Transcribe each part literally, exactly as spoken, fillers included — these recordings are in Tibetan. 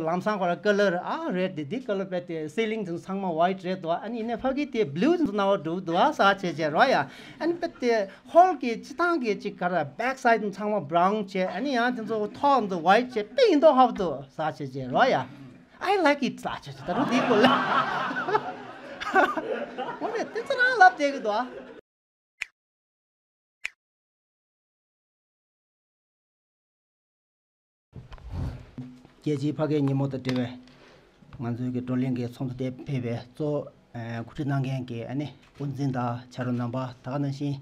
ལམ་སང་ཁོ་ར་ཀ་ལར་ཨ་རེད་དེ་འདི་ཀ་ལར་དཔེ་དེ་སི་ལིང་དེ་ཚོ་ཚང་མ་ཝའིཊ་རེད་འདུག་ཨ་ནི་ཡིན་ནའི་ཕ་གི་དེ་བླུ་དེ་ཚོ་སྣང་བ་འགྲོ་འདུག་ཨ་ཟ་བྱས་བྱས་རོ་ཡ། ཨ་ནི་དཔེ་དེ་ཧོལ་གི་སྤྱི་བཏང་གི་ཅིག་ག་ར་བེག་སའིཌ་དེ་ཚང་མ་བྷ་རའུན་བྱས། ཨ་ནི་ཡང་དེ་ཚོ་ཐོག་དེ་ཚོ་ཝའིཊ་བྱས་དཔེ་ཡིན་མདོག་ཁ་པོ་འདུག་ཟ་བྱས་བྱས་རོ་ཡ། I like it ཟ་བྱས་བྱས་ད་རུང་དེའི་སྐོར་ལ་འོ་ནས་དེ་ཚོ་རང་ལབ་བསྡད་གི་འདུག་ཨ། རྒྱལ་སྤྱིའི་ཕ་སྐད་ཉིན་མོ་དང་འབྲེལ་བའི་ང་ཚོའི་གི་བགྲོ་གླེང་གི་ཚོགས་འདུ་དེ་ཕེབས་པའི་གཙོ་བོ་གོ་སྒྲིག་གནང་མཁན་གྱི་ཨ་ནི་དབུ་འཛིན་དང་ཕྱག་རོགས་རྣམ་པ། ད་ག་ནང་བཞིན་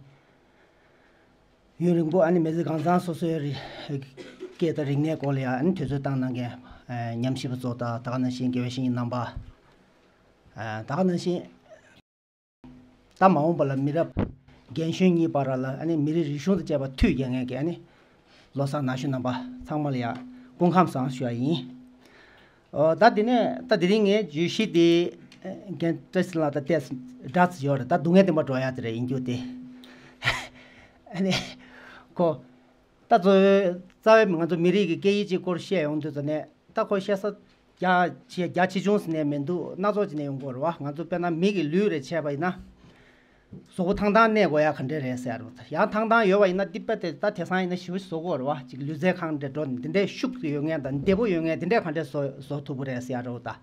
ཡུན་རིང་པོ་ཨ་ནི་མི་ཚེ་གང་ཚང་སོ་སོའི་རི་སྐད་དང་རིག་གནས་སྐོར་ལ་ཡང་ཨ་ནི་དུས་ཚོད་བཏང་གནང་མཁན་ཉམས་ཞིབ་པ་ཚོ་དང་། ད་ག་ནང་བཞིན་དགེ་བའི་བཤེས་གཉེན་རྣམ་པ། ད་ག་ནང་བཞིན། ད་མ་འོངས་པ་ལ་མི་རབས་རྒན་གཞོན་གཉིས་བར་ལ་ཨ་ནི་མི་རིགས་རིག་གཞུང་དང་བཅས་པ་མཐུད་རྒྱག་མཁན་གྱི་ཨ་ནི་ལོ་གསར་ནང་ཞུ་རྣམ་པ་ཚང་མ་ལ་ཡང་སྐུ་ཁམས་བཟང་ཞུ་ཡ་ཡིན། ཨོ་ད་དེ་ནས་ད་དེ་རིང་ངའི་བརྗོད་གཞི་དེ་རྒན་བཀྲ་ཤིས་ལགས་དང་ཏོག་ཙམ་འདྲ་ཙམ་ཡོད་རེད། ད་སྡུག་བསྔལ་བདེན་པར་འགྲོ་ཡ་དེ་རེད་ཡིན་རྒྱུ་དེ། ཨ་ནི་ཁོ། ད་གཙོ་བོའི་རྩ་བའི་ང་ཚོ་མི་རིགས་ཀྱི་སྐད་ཡིག་གཅིག་སྐོར་བཤད་ཡོང་དུས་ཙམ་ནས། ད་ཁོ་བཤད་ས་རྒྱ་ཆེ་རྒྱ་ཆེ་ཆུང་ཟེར་ནས་མི་འདུག་སྣ་ཚོགས་ཅིག་ནས་ཡོང་གི་ཡོད་རེད་བ། ང་ཚོ་དཔེར་ན་མི་གི་ལུས་རེ་བྱས་པ་ཡིན་ན། གཟུགས་པོ་ཐང་ཐང་གནས་དགོས་ཡ་ག་འདྲས་རེད་ཟེར་ཡ་རེད་བ། ཡང་ཐང་ཐང་ཡོད་པ་ཡིན་ན་འདི་དཔེ་དེ་ད་དེང་སང་ཡིན་ན་ཞེ་པོ་བཟོ་གི་ཡོད་རེད་བ། ཅིག་ལུས་རྩལ་ཁང་འདྲ་འགྲོ་ནས་འདི་འདྲས་ཤུགས་ཡོད་མཁན་དང་བདེ་པོ་ཡོད་མཁན་འདི་འདྲས་ག་འདྲས་བཟོ་བཟོ་ཐུབ་ཀྱི་རེད་ཟེར་ཡ་རེད་བ་ད།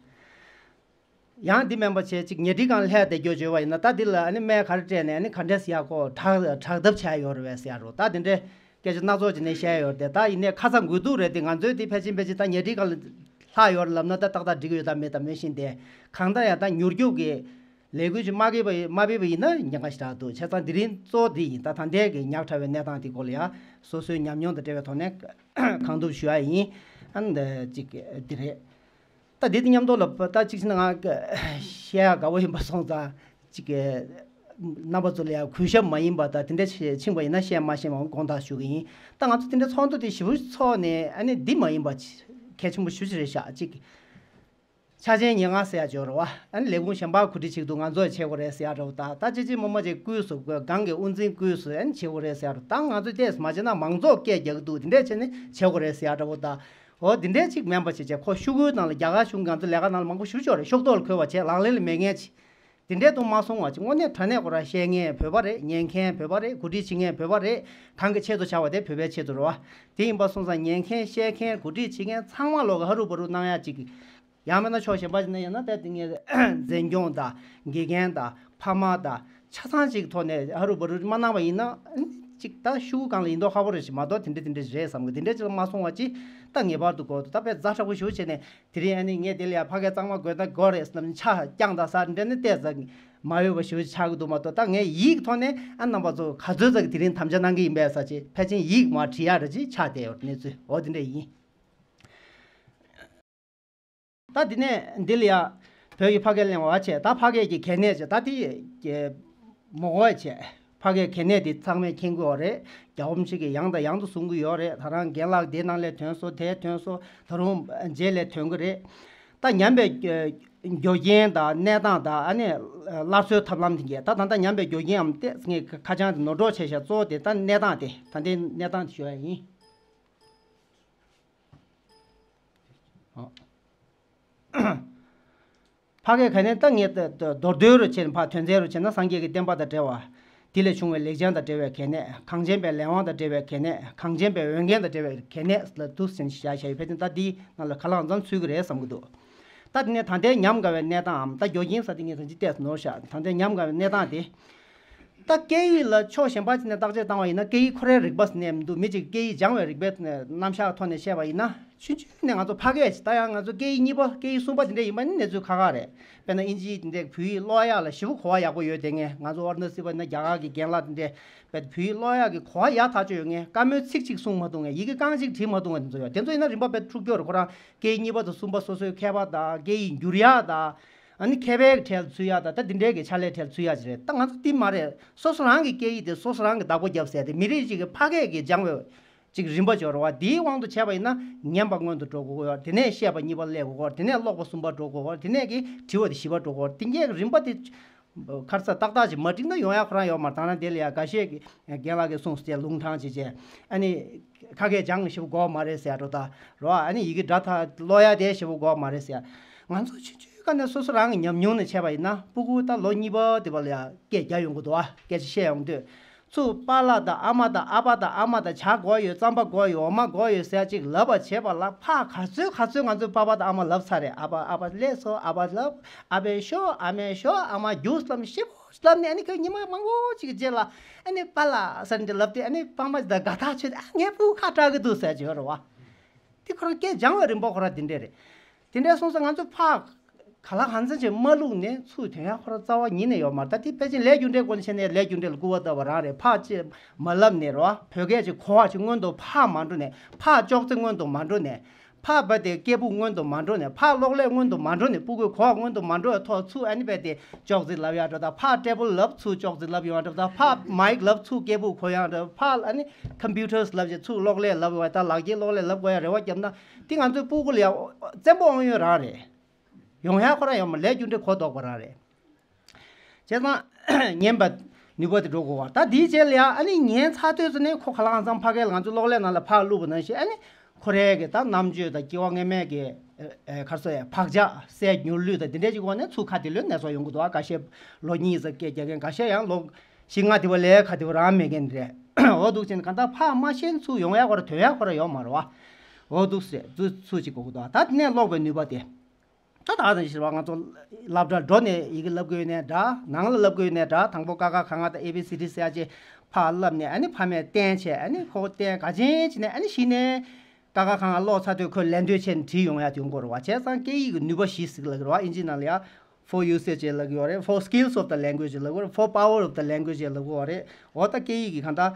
ཡང་འདི་མིན་པ་བྱས་ཅིག་ཉལ་ཁྲིའི་སྒང་ལ་ལྷས་བསྡད་རྒྱུ་བྱས་པ་ཡིན་ན། ད་འདི་ལ་ཨ་ནི་སྨན་ག་རེ་སྤྲད་ནས་ཨ་ནི་ག་འདྲས་ཡག་གོ་དྲག་དྲག་ཐབས་བྱས་ཡོད་རེད་པས་ཟེར་ཡ་རོ། ད་འདི་འདྲས་སྐད་ཆ་སྣ་ཚོགས་ཅིག་ནས་བཤད་ཡོད་རེད་དེ། ད་ཡིན་ནའི་ཁ་ཚ་དགོས་གཏུགས་རེད་དེ། ང་ཚོའི་དེ་ཕལ་ཆེར་ཕལ་ཆེར་ད་ཉལ་ཁྲིའི་སྒང་ལ་ལྷག་ཡོད་རེད་ལབ་ན་ད་ཏག་ཏག་འགྲིག་གི་ཡོད་ད་མེད་ད་མེད་བཞིན་དེ། གང་ལྟར་ཡང་ད་མྱུར་སྐྱོབ་ཀྱི་ལས་འགུལ་ཅིག་མ་ཕེབས་པ་མ་ཕེབས་པ་ཡིན་ན་ཉེན་ཁ་ཞེ་དྲག་འདུག་བྱས་ཙང་དེ་རིང་གཙོ་བོ་འདི་ཡིན། ད་ད་ལྟའི་གི་ཉག་ཕྲ་བའི་གནས་སྟངས་དེ་སྐོར་ལ་ཡང་སོ་སོའི་ཉམས་མྱོང་དང་འབྲེལ་བའི་ཐོག་ནས་གང་ཐུབ་ཞུ་ཡ་ཡིན། ཨ་ནི་ཅིག་འདི་རེད། ད་འདི་དང་མཉམ་དུ་ལ་ད་གཅིག་བྱས་ན་ང་བཤད་ཡག་དགའ་པོ་ཡིན་པ་སོང་ཙང་། གཅིག་གི་རྣམ་པ་ཚོ་ལ་ཡང་གུས་ཞབས་མ་ཡིན་པ་དང་དེ་འདྲ་ཕྱིན་པ་ཡིན་ན་བཤད་མ་ཤེས་པ་དགོངས་དག་ཞུ་གི་ཡིན། ད་ང་ཚོ་དེ་འདྲ་ཚོགས་འདུ་དེ་ཞེ་པོ་ཚོགས་ནས་ཨ་ནི་འདི་མ་ཡིན་པ་གལ་ཆེན་པོ་ཞེ་པོ་ཅིག་རེད་ཤག་གཅིག་ཆ་རྐྱེན་ཉེར་ལྔ་ཟེར་ཡ་ཅིག་ཡོད་རེད་བ། ཨ་ནི་ལས་ཁུངས་གཞན་པ་གོ་སྒྲིག་བྱེད་ཀྱི་འདུག་ང་ཚོ་ཡང་བྱེད་དགོས་རེད་ཟེར་ཡ་འདྲ་བོ་དང་། ད་ཅི་ཅི་མོ་མོ་ཅིག་སྐུས་སུ་སྒང་གི་དབུ་འཛིན་སྐུས་སུ་ཨ་ནི་བྱེད་དགོས་རེད་ཟེར་ཡ་འདྲ་བོ་དང་། ང་ཚོས་ཏོག་ཙམ་མ་བྱས་ན་མང་ཚོགས་སྐད་རྒྱག་གི་འདུག་དེ་འདྲས་བྱས་ནས་བྱེད་དགོས་རེད་ཟེར་ཡ་འདྲ་བོ་དང་། འོ་དེ་འདྲས་ཅིག་མིན་པ་བྱས་བྱས་ཁོ་ཤོག་གུའི་ནང་ལ་རྒྱ་གར་གཞུང་གི་ང་ཚོ་ལས་ཀ་ནང་ལ་མང་པོ་ཞེ་པོ་ཅིག་ཡོད་རེད། ཤོག་ཐོག་ལ་འཁོད་པ་བྱས་ལག་ལེན་ལ་མེད་མཁན་ཅིག་དེ་འདྲས་དུ་མ་སོང་བ་ཅིག་དངོས་གནས་དྲང་གནས་ཁོ་རང་བཤད་མཁན་བོད་པ་རེད། ཉན་མཁན་བོད་པ་རེད། གོ་སྒྲིག་བྱེད་མཁན་བོད་པ་རེད། གང་གི་ཆེད་དུ་བྱ་བ་དེ་བོད་པའི་ཆེད་དུ་རེད་བ། དེ་ཡིན་པ་སོང་ཙང་ཉན་མཁན་བཤད་མཁན་གོ་སྒྲིག་བྱེད་མཁན་ཚང་མ་ལོག་གི་ཧ་རུ་བ་རུ་གནང་ཡ་ཅིག་ཡང་མིན་ན་ཕྱོགས་གཞན་པ་ཅིག་ནས་ཡིན་ན་ད་དེ་ངས་འཛིན་སྐྱོང་དང་དགེ་རྒན་དང་ཕ་མ་དང་ཆ་ཚང་ཅིག་ཐོག་ནས་ཧ་རུ་བ་རུ་མ་གནང་བ་ཡིན་ན། ཅིག་ད་ཤོག་གུ་སྒང་ལ་ཡིན་མདོག་ཁ་པོ་རེད་ཞིག་མ་གཏོགས་དེ་འདྲ་དེ་འདྲ་རེད་བསམ་གི། དེ་འདྲ་ཅིག་ལ་མ་སོང་བ་ཅིག་ད་ངེས་པར་དུ་དགོས་འདུག་ད་དཔེ་ཛ་དྲག་པོ་ཞེ་པོ་བྱས་ནས་དེ་རིང་ཨ་ནི་ངས་དེ་ལ་ཡ་ཕ་གི་གཙང་མ་དགོས་ན་དགོས་རེད་བསམ་ཆ་རྐྱང་དང་ས་འདྲ་ནི་ཏོག་ཙམ་མ་འོས་པ་ཞེ་པོ་ཆགས་ཀྱི་འདུག་མ་གཏོགས། ད་ངས་ཡིག་ཐོག་ནས་ཨ་རྣམ་པ་ཚོ་ག་ཚོད་ཙམ་གི་དེ་རིང་དམ་བཅའ་གནང་གི་ཡིན་པས་ཟེར་ཅིག་ཕལ་ཆེར་ཡིག་མ་བྲིས་ཡ་འདྲ་ཅིག་ཆགས་བསྡད་ཡོད་གནས་ཚུལ་འོ་དེ་འདྲ་ཡིན། ད་འདི་ནས་འདི་ལ་ཡ་བོད་ཀྱི་ཕ་སྐད་གླེང་བ་བྱས། ད་ཕ་སྐད་ཀྱི་གལ་གནད་བྱས། ད་དེ་མོ་གོ་བྱས། ཕ་སྐད་གལ་གནད་དེ་ཚང་མས་མཁྱེན་གྱི་ཡོད་རེད། རྒྱལ་བ་རིན་པོ་ཆེ་གིས་ཡང་དང་ཡང་དུ་གསུང་གི་ཡོད་རེད། ད་རང་རྒན་ལགས་དེ་ནང་ལ་ཐོན་སོང་། དེ་ཐོན་སོང་། ད་རུང་རྗེས་ལ་ཐོན་གྱི་རེད། ད་ཉམས་པའི་རྒྱུ་རྐྱེན་དང་གནས་སྟངས་དང་ཨ་ནི་སླར་གསོའི་ཐབས་ལམ་དེ་གས། ད་ད་ལྟ་ཉམས་པའི་རྒྱུ་རྐྱེན་འམ་ཏེ་ངས་ཁ་བྱང་དེ་ནོར་འགྲོ་བྱས་ཤག་གཙོ་བོ་དེ་ད་གནས་སྟངས་དེ་ད་ལྟའི་གནས་སྟངས་དེ་ཞུ་ཡ་ཡིན། ཕ་གིའི་ག་ནས་ད་ངས་མདོར་བསྡུས་རུ་བྱས་ནས་ཕར་དོན་ཚན་རུ་བྱས་ན། སངས་རྒྱས་ཀྱི་བསྟན་པ་དང་འབྲེལ་བ། དེ་ལས་བྱུང་བའི་ལེགས་བྱང་དང་འབྲེལ་བའི་གལ་གནད། གངས་ཅན་པའི་ལས་དབང་དང་འབྲེལ་བའི་གལ་གནད། གངས་ཅན་པའི་འོས་འགན་དང་འབྲེལ་བའི་གལ་གནད་ལ་འདུག་ཟེར་ནས་བཞག་བཞག་ཡོད། ཕལ་ཆེར་ད་འདིའི་ནང་ལ་ག་ལའང་མཚོན་ཚུལ་གྱི་རེད་བསམ་གྱི་འདུག་ད་དེ་ནས་ད་ལྟའི་ཉམས་དགའ་བའི་གནས་སྟངས་འམ། ད་རྒྱུ་རྐྱེན་ཟེར་དེ་ངས་ད་ཅི་ཏོག་ཙམ་ནོར་བཞག་ད་ལྟའི་ཉམས་དགའ་བའི་གནས་སྟངས་དེ། ད་སྐད་ཡིག་ལ་ཕྱོགས་གཞན་པ་ཅིག་ནས་བརྟག་དཔྱད་བཏང་བ་ཡིན་ན། སྐད་ཡིག་ཁོ་རའི་རིག་པ་ཟེར་ནས་མི་འདུག་མི་གཅིག་སྐད་ཡིག་སྦྱང་བའི་རིག་པའི་རྣམ་གཞག་ཐོག་ནས་བཤད་པ་ཡིན་ན། ཆུང་ཆུང་ནས་ང་ཚོ་ཕ་སྐད་ཅིག་ད་ཡང་ང་ཚོ་སྐད་ཡིག་གཉིས་པ། སྐད་ཡིག་གསུམ་པ་དེ་འདྲ་ཡིན་པ་ནི་གནས་ཚུལ་ཁག་ཁག་རེད། དཔེར་ན་ཨིན་ཇི་དེ་འདྲའི་བོད་ཡིག་ཀློག་ཡག་ལ་ཞེ་པོ་གོ་བ་ཡག་པོ་ཡོད་དེ། ངས་ང་ཚོ་ཨོ་ར་ན་སི་པ་ཡིན་ན་རྒྱ་གར་གྱི་རྒན་ལགས་དེ་འདྲའི་བོད་ཡིག་ཀློག་ཡག་གི་གོ་བ་ཡག་ཐག་ཆོད་ཡོད་མཁན། བཀའ་མོལ་ཚིག་གཅིག་གསུང་མ་ཐུབ་མཁན། ཡི་གེ་རྐང་གཅིག་བྲིས་མ་ཐུབ་མཁན་དེ་ཚོ་ཡོད། དེ་ཚོ་ཡིན་ན་རིམ་པ་དཔེ་འཁྲུག་རྒྱུ་རེད། ཁོ་རང་སྐད་ཡིག་གཉིས་པ་དང་གསུམ་པ་སོ་སོའི་མཁས་པ་དང་སྐད་ཡིག་འགྱུར་ཡག་དང་། ཨ་ནི་མཁས་པའི་གྲལ་ཚུད་ཡག་དང་། ད་འདི་འདྲའི་གི་ཕྱག་ལས་གྲལ་ཚུད་ཡག་ཅིག་རེད། ད་ང་ཚོ་འདི་མ་རེད། སོ་སོ་རང་གི་སྐད་ཡིག་དེ་སོ་སོ་རང་གི་བདག་པོ་རྒྱབ་ཟེར་ཏེ། མི་རིགས་གཅིག་གི་ཕ་སྐད་ཀྱི་སྦྱང་བའི་ཅིག་རིམ་པ་ཅིག་ཡོད་རེད་བ། འདིའི་དབང་དུ་བྱས་པ་ཡིན་ན། ཉན་པ་སྔོན་དུ་འགྲོ་དགོས་ཡོད། དེ་ནས་བཤད་པ་གཉིས་པ་སླེབས་དགོས་ཡོད། དེ་ནས་ཀློག་པ་གསུམ་པ་འགྲོ་དགོས་ཡོད། དེ་ནས་ཀྱི་དྲི་བ་དེ་བཞི་པ་འགྲོ་དགོས་ཡོད། དེ་འདྲའི་གི་རིམ་པ་དེ་ ཁར་ས་ཏག་ཏག་ཅིག་མ་འགྲིག་ན་ཡོང་ཡ་ཁོ་རང་ཡོད་མ་རེད། ད་ནང་དེ་ལ་ཡ་འགའ་ཤས་ཀྱི་རྒན་ལགས་ཀྱིས་གསུངས་སོང་ལུང་དྲངས་བྱས་བྱས་ཨ་ནི་ཁ་སྐད་སྦྱང་ཞིབ་དགོས་མ་རེད་ཟེར་འགྲོ་ད་རོ། ཨ་ནི་ཡི་གེ་སྒྲ་དག་ཀློག་ཡ་དེ་ཞིབ་དགོས་མ་རེད་ཟེར། ང་ཚོ་ཆུང་ཆུང་སྒང་ནས་སོ་སོ་རང་གི་ཉམས་མྱོང་ནས་བྱས་པ་ཡིན་ན་སྤུ་གུ་ད་ལོ་གཉིས་པ་དེ་བ་ལ་ཡ་སྐད་རྒྱག་ཡོང་གི་འདུག་ཨ། སྐད་ཆ་བཤད་ཡོང་དུས། ཚུར་པཱ་ལགས་དང་ཨ་མ་དང་ཨ་ཕ་དང་ཨ་མ་དང་ཇ་དགོས་ཡོད། རྩམ་པ་དགོས་ཡོད། འོ་མ་དགོས་ཡོད་ཟེར་ཅིག་ལབ་པ་བྱས་པ་ལ་ཕར་ག་ཚོད་ག་ཚོད་ང་ཚོའི་པཱ་ཕ་དང་ཨ་མ་ལབ་ཚར་རེད། ཨ་ཕ་ཨ་ཕ་ལས་སོ། ཨ་ཕ་ལབ། ཨ་ཕས་ཤོག་ཨ་མས་ཤོག་ཨ་མ་རྒྱུགས་ལམ་ཤེད་པོ་ལབ་ནས་ཨ་ནི་ཁོས་ཉི་མ་མང་པོ་ཅིག་གི་རྗེས་ལ་ཨ་ནི་པཱ་ལགས་ཟེར་འདི་ལབ་དུས་ཨ་ནི་པཱ་མ་ཅིག་དང་དགའ་ཐག་ཆོད་དེ་ཨ་ངའི་སྤུ་གུ་ཁ་གྲག་གི་འདུག་ཟེར་གྱི་ཡོད་རེད་བ། དེ་ཁོ་རང་སྐད་སྦྱང་བའི་རིམ་པ་ཁོ་རང་དེ་འདྲས་རེད། དེ་འདྲས་སོང་ཙང་ང་ཚོས་ཕར་ག་ལ་གང་འཚམ་ཅིག་མ་བླུགས་ནས་ཚུར་ཐོན་ཡ་ཁོ་རང་རྩ་བ་ཉིད་ནས་ཡོད་མ་རེད། ད་དེ་ཕལ་ཆེར་ལས་རྒྱུ་འབྲས་སྐོར་ནས་བཤད་ན་ལས་རྒྱུ་འབྲས་ལ་སྐུར་བ་བཏབ་པ་རང་རེད། ཕར་ཅིག་མ་ལབ་ནས་རོ། བོད་སྐད་ཅིག་གོ་བ་ཅིག་སྔོན་དུ་ཕར་མ་འགྲོ་ནས་ཕར་ཅོག་ཙེ་སྔོན་དུ་མ་འགྲོ་ནས་ཕར་བ་དེ་སྐད་སྦུག་སྔོན་དུ་མ་འགྲོ་ནས་ཕར་གློག་ཀླད་སྔོན་དུ་མ་འགྲོ་ནས་སྤུ་གུའི་གོ་བ་སྔོན་དུ་མ་འགྲོ་བའི་ཐོག་ཚུར་ཨ་ནི་བས་དེ་ཅོག་ཙེ་ལབ་ཡ་འགྲོ་ད། ཕར་ཊེ་བལ་ལབ་ཚུར་ཅོག་ཙེ་ལབ་ཡོང་ཡ་འགྲོ་ད། ཕར་མའིག་ལབ་ཚུར་སྐད་སྦུག་གོ་ཡ་འགྲོ། ཕར་ཨ་ནི་ཀམ་པུ་ཊར་ལབ་ཅིག་ཚུར་གློག་ཀླད་ལབ་ཡོང་ཡ། ད་ལག་འཁྱེར་གློག་ཀླད་ལབ་དགོས་ཡ་རེ་བ་བརྒྱབ་ན་དེ་ང་ཚོའི་སྤུ་གུ་ལ་ཡ་བཙན་པོ་དབང་ཡོད་རང་རེད། ཡོང་ཡ་ཁོ་རང་ཡོད་མ་ལས་རྒྱུ་འབྲས་གོ་ལྡོག་པ་རང་རེད། བྱས་ཙང་ཉན་པ་ནུས་པ་དེ་འགྲོ་དགོས་བ། ད་དེའི་རྗེས་ལ་ཡ་ཨ་ནི་ཉན་ཚར་དུས་ཙམ་ནས་ཁོ་ག་ལ་གང་འཚམ་ཕ་གི་ལ་ང་ཚོའི་གློག་ཀླད་ནང་ལ་ཕར་བླུགས་པ་ནང་བཞིན་ཨ་ནི་ཁོ་རའི་གི་ད་རྣམ་དཔྱོད་དང་སྐྱེ་བ་སྔོན་མའི་གི་ཨེ་ཨེ་ག་རེ་ཟེར་བག་ཆགས་སད་མྱུར་ལུས་དང་དེ་འདྲའི་ཅིག་འོག་ནས་ཚུར་ཁ་དེ་ལོས་ནད་སོགས་ཡོང་གི་འདུག་ཨ། ཁ་ཤས་ལོ་གཉིས་ཙམ་སྐད་རྒྱག་མཁན། ཁ་ཤས་ཡང་ལོ་བཞི་ལྔ་དེ་བ་ལས་ཁ་དེ་བ་རང་མེད་མཁན་རེད། འོ་འདུག་ཅིང་གང་ལྟར་ཕར་མ་ཤེས་ཚུར་ཡོང་ཡ་ཁོ་ར་ཐོན་ཡ་ཁོ་ར་ཡོད་མ་རེད་བ། འོ་འདུག་ཟེར་ཚུར་ཚུར་ཅིག་གོ་གི་འདུག་ད་དེ་ནས་ཀློག་པའི་ནུས་པ་དེ། ད་ད་ནས་ཞེས་པ་ང་ཚོ་སློབ་གྲྭ་འགྲོ་ནས་ཡི་གེ་བསླབ་དགོས་ནས་འདྲ། ནང་ལ་བསླབ་དགོས་ནས་འདྲ། དང་པོ་ཀ་ཁ་ག་ང་དང་ཨེ་བི་སི་ཌི་ཟེར་ཡ་ཅིག་ཕར་བསླབ་ནས་ཨ་ནི་ཕ་མས་བསྟན་བྱས་ཨ་ནི་ཁོ་བསྟན་ག་ཅན་བྱས་ནས་ཨ་ནི་གཞི་ནས་ཀ་ཁ་ག་ང་ཀློག་ཚར་དུས་ཁོས་ལན་འདོད་བྱས་ནས་བྲིས་ཡོང་ཡ་དེ་ཡོང་གི་རེད་བ། བྱས་ཙང་སྐད་ཡིག་གི་ནུས་པ་བཞི་ཟེར་གི་ལབ་ཀྱི་རེད་བ། ཨིན་ཇིའི་ནང་ལ་ཡ་Four Uses ཅེས་ལབ་ཀྱི་ཡོད་རེད། Four Skills of the Language ཅེས་ལབ་ཀྱི་ཡོད་རེད། Four Power of the Language ཅེས་ལབ་ཀྱི་ཡོད་རེད། འོ་ད་སྐད་ཡིག་གི་གང་ལྟར་